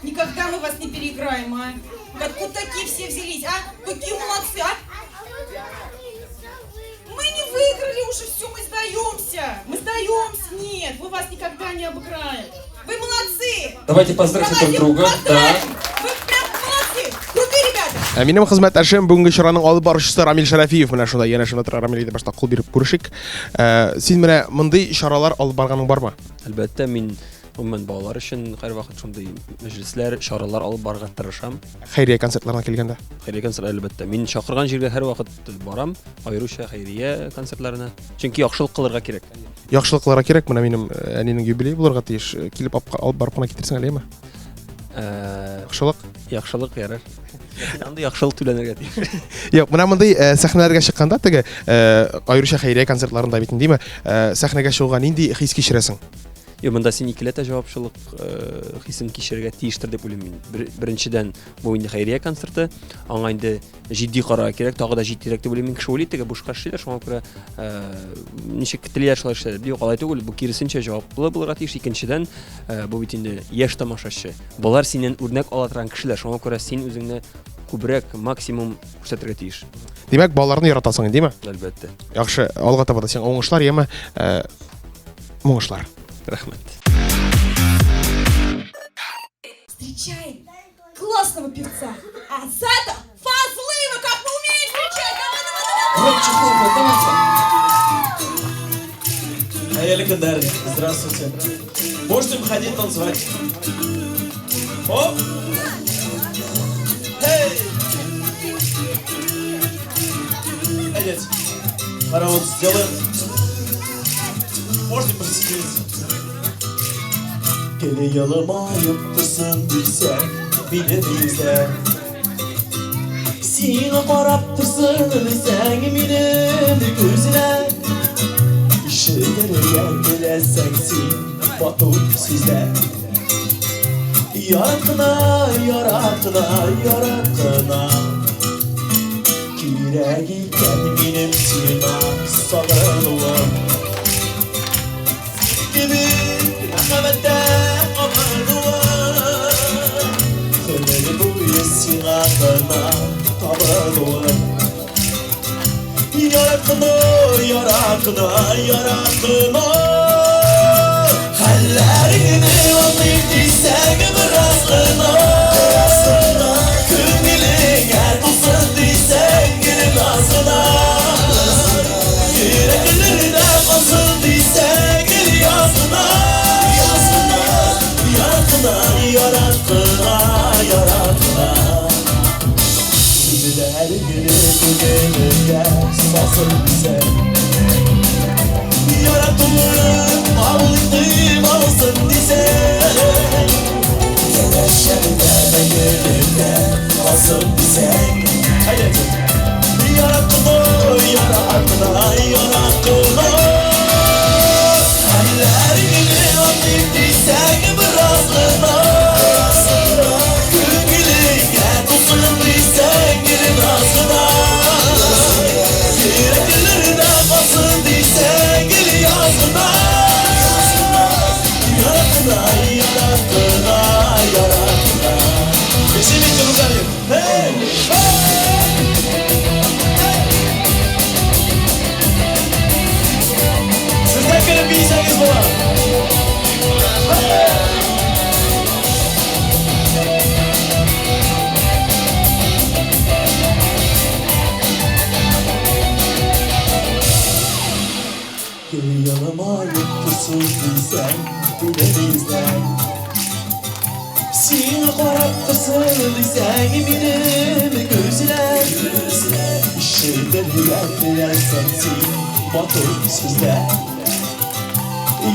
Никогда мы вас не переиграем, а? Откуда такие все взялись, а? Какие молодцы, а? Мы не выиграли уже, все, мы сдаемся. Мы сдаемся, нет, мы вас никогда не обыграем. Вы молодцы! Давайте поздравим друг друга. Да. Вы прям молодцы! Крутые ребята! Ә, Минем хезмәттәшем бүгенге чараның алып баручысы Рамил Шәрәфиев менә шунда янәшәмдә тора. Рамил, әйдә башта кул биреп күрешик. Ә, Син менә мондый чаралар алып барганың бармы? Әлбәттә, мин гомумән балалар өчен һәрвакыт шундый мәҗлесләр, чаралар алып барырга тырышам. Хәйрия концертларына килгәндә. Хәйрия концерт әлбәттә. Мин чакырган җиргә һәрвакыт барам, аеруча хәйрия концертларына. Чөнки яхшылык кылырга кирәк. Яхшылык кылырга кирәк, менә минем э, әнинең юбилее булырга тиеш. Э, Килеп алып алып барып кына китерсең әле, әйеме? Яхшылык? Яхшылык ярар. Ләкин андый яхшылык түләнергә тиеш. Юк, менә мондый э, сәхнәләргә чыкканда теге э, аеруча хәйрия концертларында бит инде, әйеме? Э, Сәхнәгә чыгуга нинди хис кичерәсең? Юк, монда син икеләтә җавапчылык хисен кичерергә тиештер дип уйлыйм мин. Беренчедән, бу инде хәйрия концерты, аңа инде җитди карарга кирәк, тагы да җитдирәк дип уйлыйм мин. Кеше уйлый, теге бушка эшлиләр, шуңа күрә ничек телиләр шулай эшлиләр. Юк, алай түгел, бу киресенчә җаваплы булырга тиеш. Икенчедән, бу бит инде яшь тамашачы. Болар синнән үрнәк ала торган кешеләр, шуңа күрә син үзеңне күбрәк, максимум күрсәтергә тиеш. Димәк, балаларны яратасың, димме? Әлбәттә. Яхшы, алга таба да сиңа уңышлар, яме. Уңышлар. Рәхмәт. Встречаем классного певца Азата Фазлыева, как мы умеем встречать! Давай, давай, давай! Громче хлопать, давайте! Хәерле көннәр, здравствуйте. Можете выходить танцевать. Оп! Эй! Әйдәгез. Хоровод сделаем. Можете присоединиться. Гел елмаеп торсын дисәң, минем йөзем. Сиңа карап торсын дисәң, минем күзләр. Ишетергә теләсәң син матур сүзләр. Ярат кына, ярат кына, ярат кына. Кирәк икән минем сиңа сагынуым. Кебек мәхәббәттә абынуым. Гомер буе сиңа гына табынуым. Ярат кына, ярат кына, ярат кына. Хәлләреңне аңлыйм дисәң бераз гына. Күңелеңә тулсын дисәң гел наз гына. Йөрәкләрдә калсын дисәң гел яз гына. Ярат кына, ярат кына, ярат кына. Сүзләреңне күңелеңә салсын дисәң. Яратуым кабул итеп алсын дисәң. Янәшәмдә мәңгелеккә калсын дисәң. Әйдәгез. Ярат кына, ярат кына, ярат кына. Хәлләреңне аңлыйм дисәң бераз гына. Күңелеңә тулсын дисәң гел наз гына. Йөрәкләрдә калсын дисәң гел яз гына. Ярат кына, ярат кына, ярат кына. Все вместе руками. Эй! Эй! Сез дә кереп биесәгез була. Эй! Гел елмаеп торсын дисәң, минем йөзләр. Сиңа карап торсын дисәң, минем күзләр. Ишетергә теләсәң син матур сүзләр.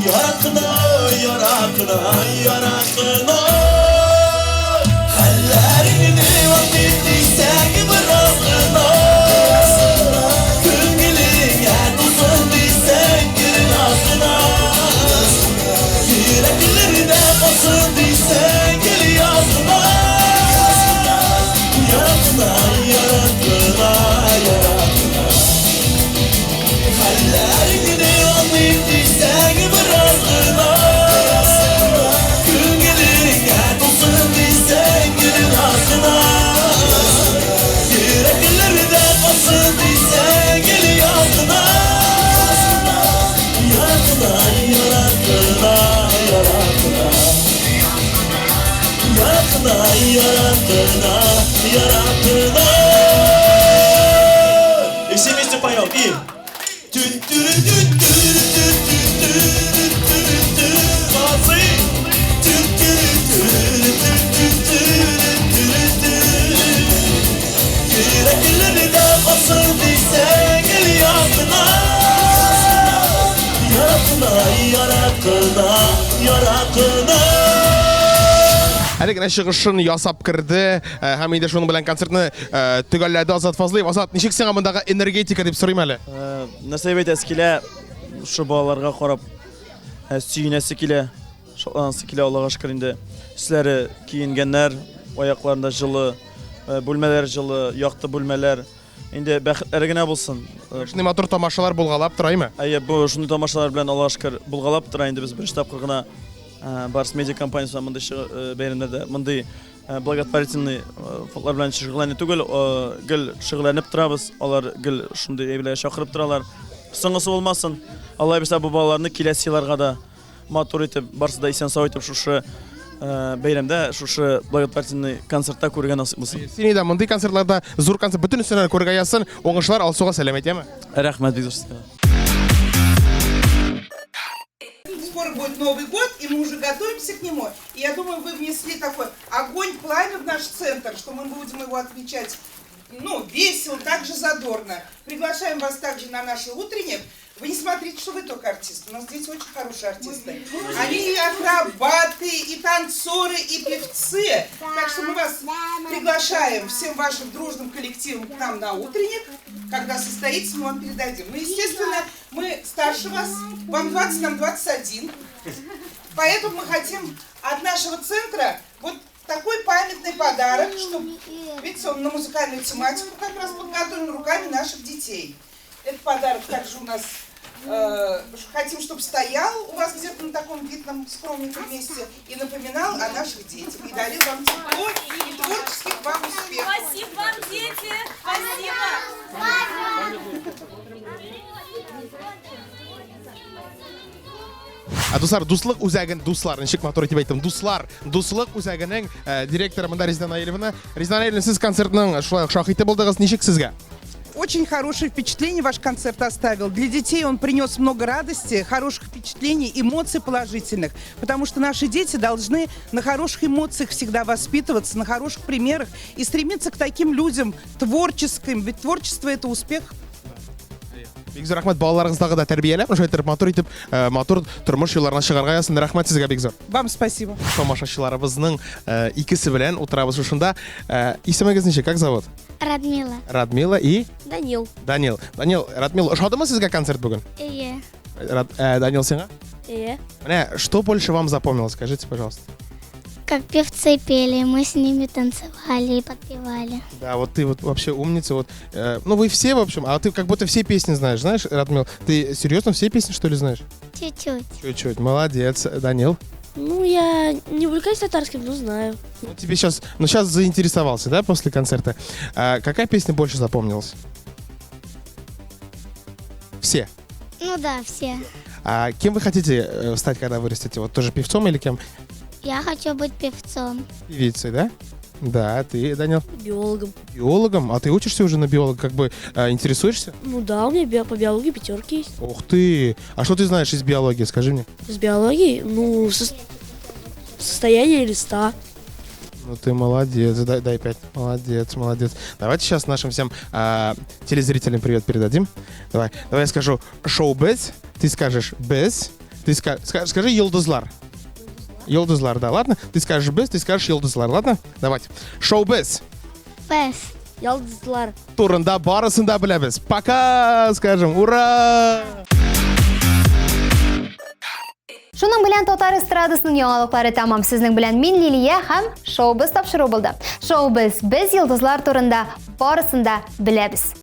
Ярат кына, ярат кына, ярат кына. Хәлләреңне аңлыйм дисәң бераз гына. Күңелеңә тулсын дисәң гел наз гына. Йөрәкләрдә калсын дисәң гел яз гына. Ярат кына, ярат кына, ярат кына. Хәлләреңне аңлыйм дисәң бераз гына. Күңелеңә тулсын дисәң гел наз гына. Йөрәкләрдә калсын дисәң гел яз гына. Ярат кына, ярат кына, ярат кына. Ярат кына, ярат кына, ярат кына. И все вместе поем. И Тю-тю-рю-тю-тю-рю-тю-тю-тю-тю-тю. Молодцы! Тю-тю-рю-тю-рю-тю-тю-тю-тю. Йөрәкләрдә калсын дисәң гел яз гына. Ярат кына, ярат кына, ярат кына. Әле генә чыгышын ясап керде һәм инде шуның белән концертны төгәлләде Азат Фазлыев. Азат, ничек сиңа мондагы энергетика дип сорыйм әле? Нәрсә дип әйтәсе килә, шушы балаларга карап, Сөенәсе килә, шатланасы килә, Аллага шөкер инде. Өсләре киенгәннәр, аякларында җылы, бүлмәләр җылы, якты бүлмәләр. Инде бәхетләре генә булсын. Шундый матур тамашалар булгалап тора, әйме? Әйе, бу шундый тамашалар белән Аллага шөкер булгалап тора. Инде без беренче тапкыр гына Барс медиа компаниясе мондый бәйрәмнәрдә мондый благотворительный фондлар белән шөгыльләнү түгел, гел шөгыльләнеп торабыз. Алар гел шундый әйберләргә чакырып торалар. Соңгысы булмасын. Алла бирсә, бу балаларны киләсе елларга да матур итеп, барысы да исән-сау итеп шушы бәйрәмдә, шушы благотворительный концертта күрергә насыйп булсын. Сине дә мондый концертларда, зур концерт, бөтенесенә күрергә язсын. Уңышлар, Алсуга сәлам әйт, яме? Рәхмәт бик зур сезгә. Скоро будет Новый год, и мы уже готовимся к нему. И я думаю, вы внесли такой огонь, пламя в наш центр, что мы будем его отмечать, ну, весело, также задорно. Приглашаем вас также на наши утренник. Вы не смотрите, что вы только артисты. У нас дети очень хорошие артисты. Они и акробаты, и танцоры, и певцы. Так что мы вас приглашаем всем вашим дружным коллективом к нам на утренник. Когда состоится, мы вам передадим. Ну, естественно, мы старше вас. Вам 20, нам 21. Поэтому мы хотим от нашего центра вот такой памятный подарок, чтобы, видите, он на музыкальную тематику как раз подготовлен руками наших детей. Этот подарок также у нас э, хотим, чтобы стоял у вас где-то на таком видном, скромненьком месте и напоминал о наших детях. И дарил вам тепло и творческих вам успехов. Спасибо вам, дети! Спасибо! Ә, дуслар, дуслык үзәген, дуслар, ничек матур итеп әйттем, дуслар, дуслык үзәгенең э, директоры монда Резеда Наилевна. Резеда Наилевна, сез концертның шулай ук шаһиты булдыгыз, ничек сезгә? Очень хорошее впечатление ваш концерт оставил. Для детей он принес много радости, хороших впечатлений, эмоций положительных. Потому что наши дети должны на хороших эмоциях всегда воспитываться, на хороших примерах и стремиться к таким людям творческим. Ведь творчество – это успех. Бик зур рәхмәт, балаларыгыз тагы да тәрбияләп, шулай итеп матур итеп, э, матур тормыш юлларына чыгарга язсын. Рәхмәт сезгә бик зур. Вам спасибо. Тамашачыларыбызның э, икесе белән утырабыз шушында. Э, исемегез ничек, как зовут? Радмила. Радмила и Данил. Данил. Данил, Радмила, ошадымы сезгә концерт бүген? Әйе. Рад, э, Данил сиңа? Әйе. Менә, что больше вам запомнилось, скажите, пожалуйста. Как певцы пели, мы с ними танцевали и подпевали. Да, вот ты вот вообще умница, вот. Э, ну, вы все, в общем, а ты как будто все песни знаешь, знаешь, Радмил? Ты серьезно все песни, что ли, знаешь? Чуть-чуть. Чуть-чуть, молодец, Данил. Ну, я не увлекаюсь татарским, но знаю. Ну, тебе сейчас, ну, сейчас заинтересовался, да, после концерта. А какая песня больше запомнилась? Все. Ну да, все. А кем вы хотите э, стать, когда вырастете? Вот тоже певцом или кем? Я хочу быть певцом. Певицей, да? Да, ты, Данил? Биологом. Биологом? А ты учишься уже на биолога? Как бы э, интересуешься? Ну да, у меня би по биологии пятерки есть. Ух ты! А что ты знаешь из биологии, скажи мне? Из биологии? Ну, со состояние листа. Ну ты молодец, дай, дай пять. Молодец, молодец. Давайте сейчас нашим всем э, телезрителям привет передадим. Давай, давай я скажу шоу без, ты скажешь без, ты ска скажи йолдызлар. Йолдызлар, да, ладно? Ты скажешь без, ты скажешь йолдызлар, ладно? Давайте. Шоу без. Без. Йолдызлар. Турында барысын да беләбез. Пока, скажем, ура! Шуның белән татар эстрадасының яңалыклары тәмам. Сезнең белән мин Лилия һәм Шоу-без тапшыру булды. Шоу-без без йолдызлар турында барысын да беләбез.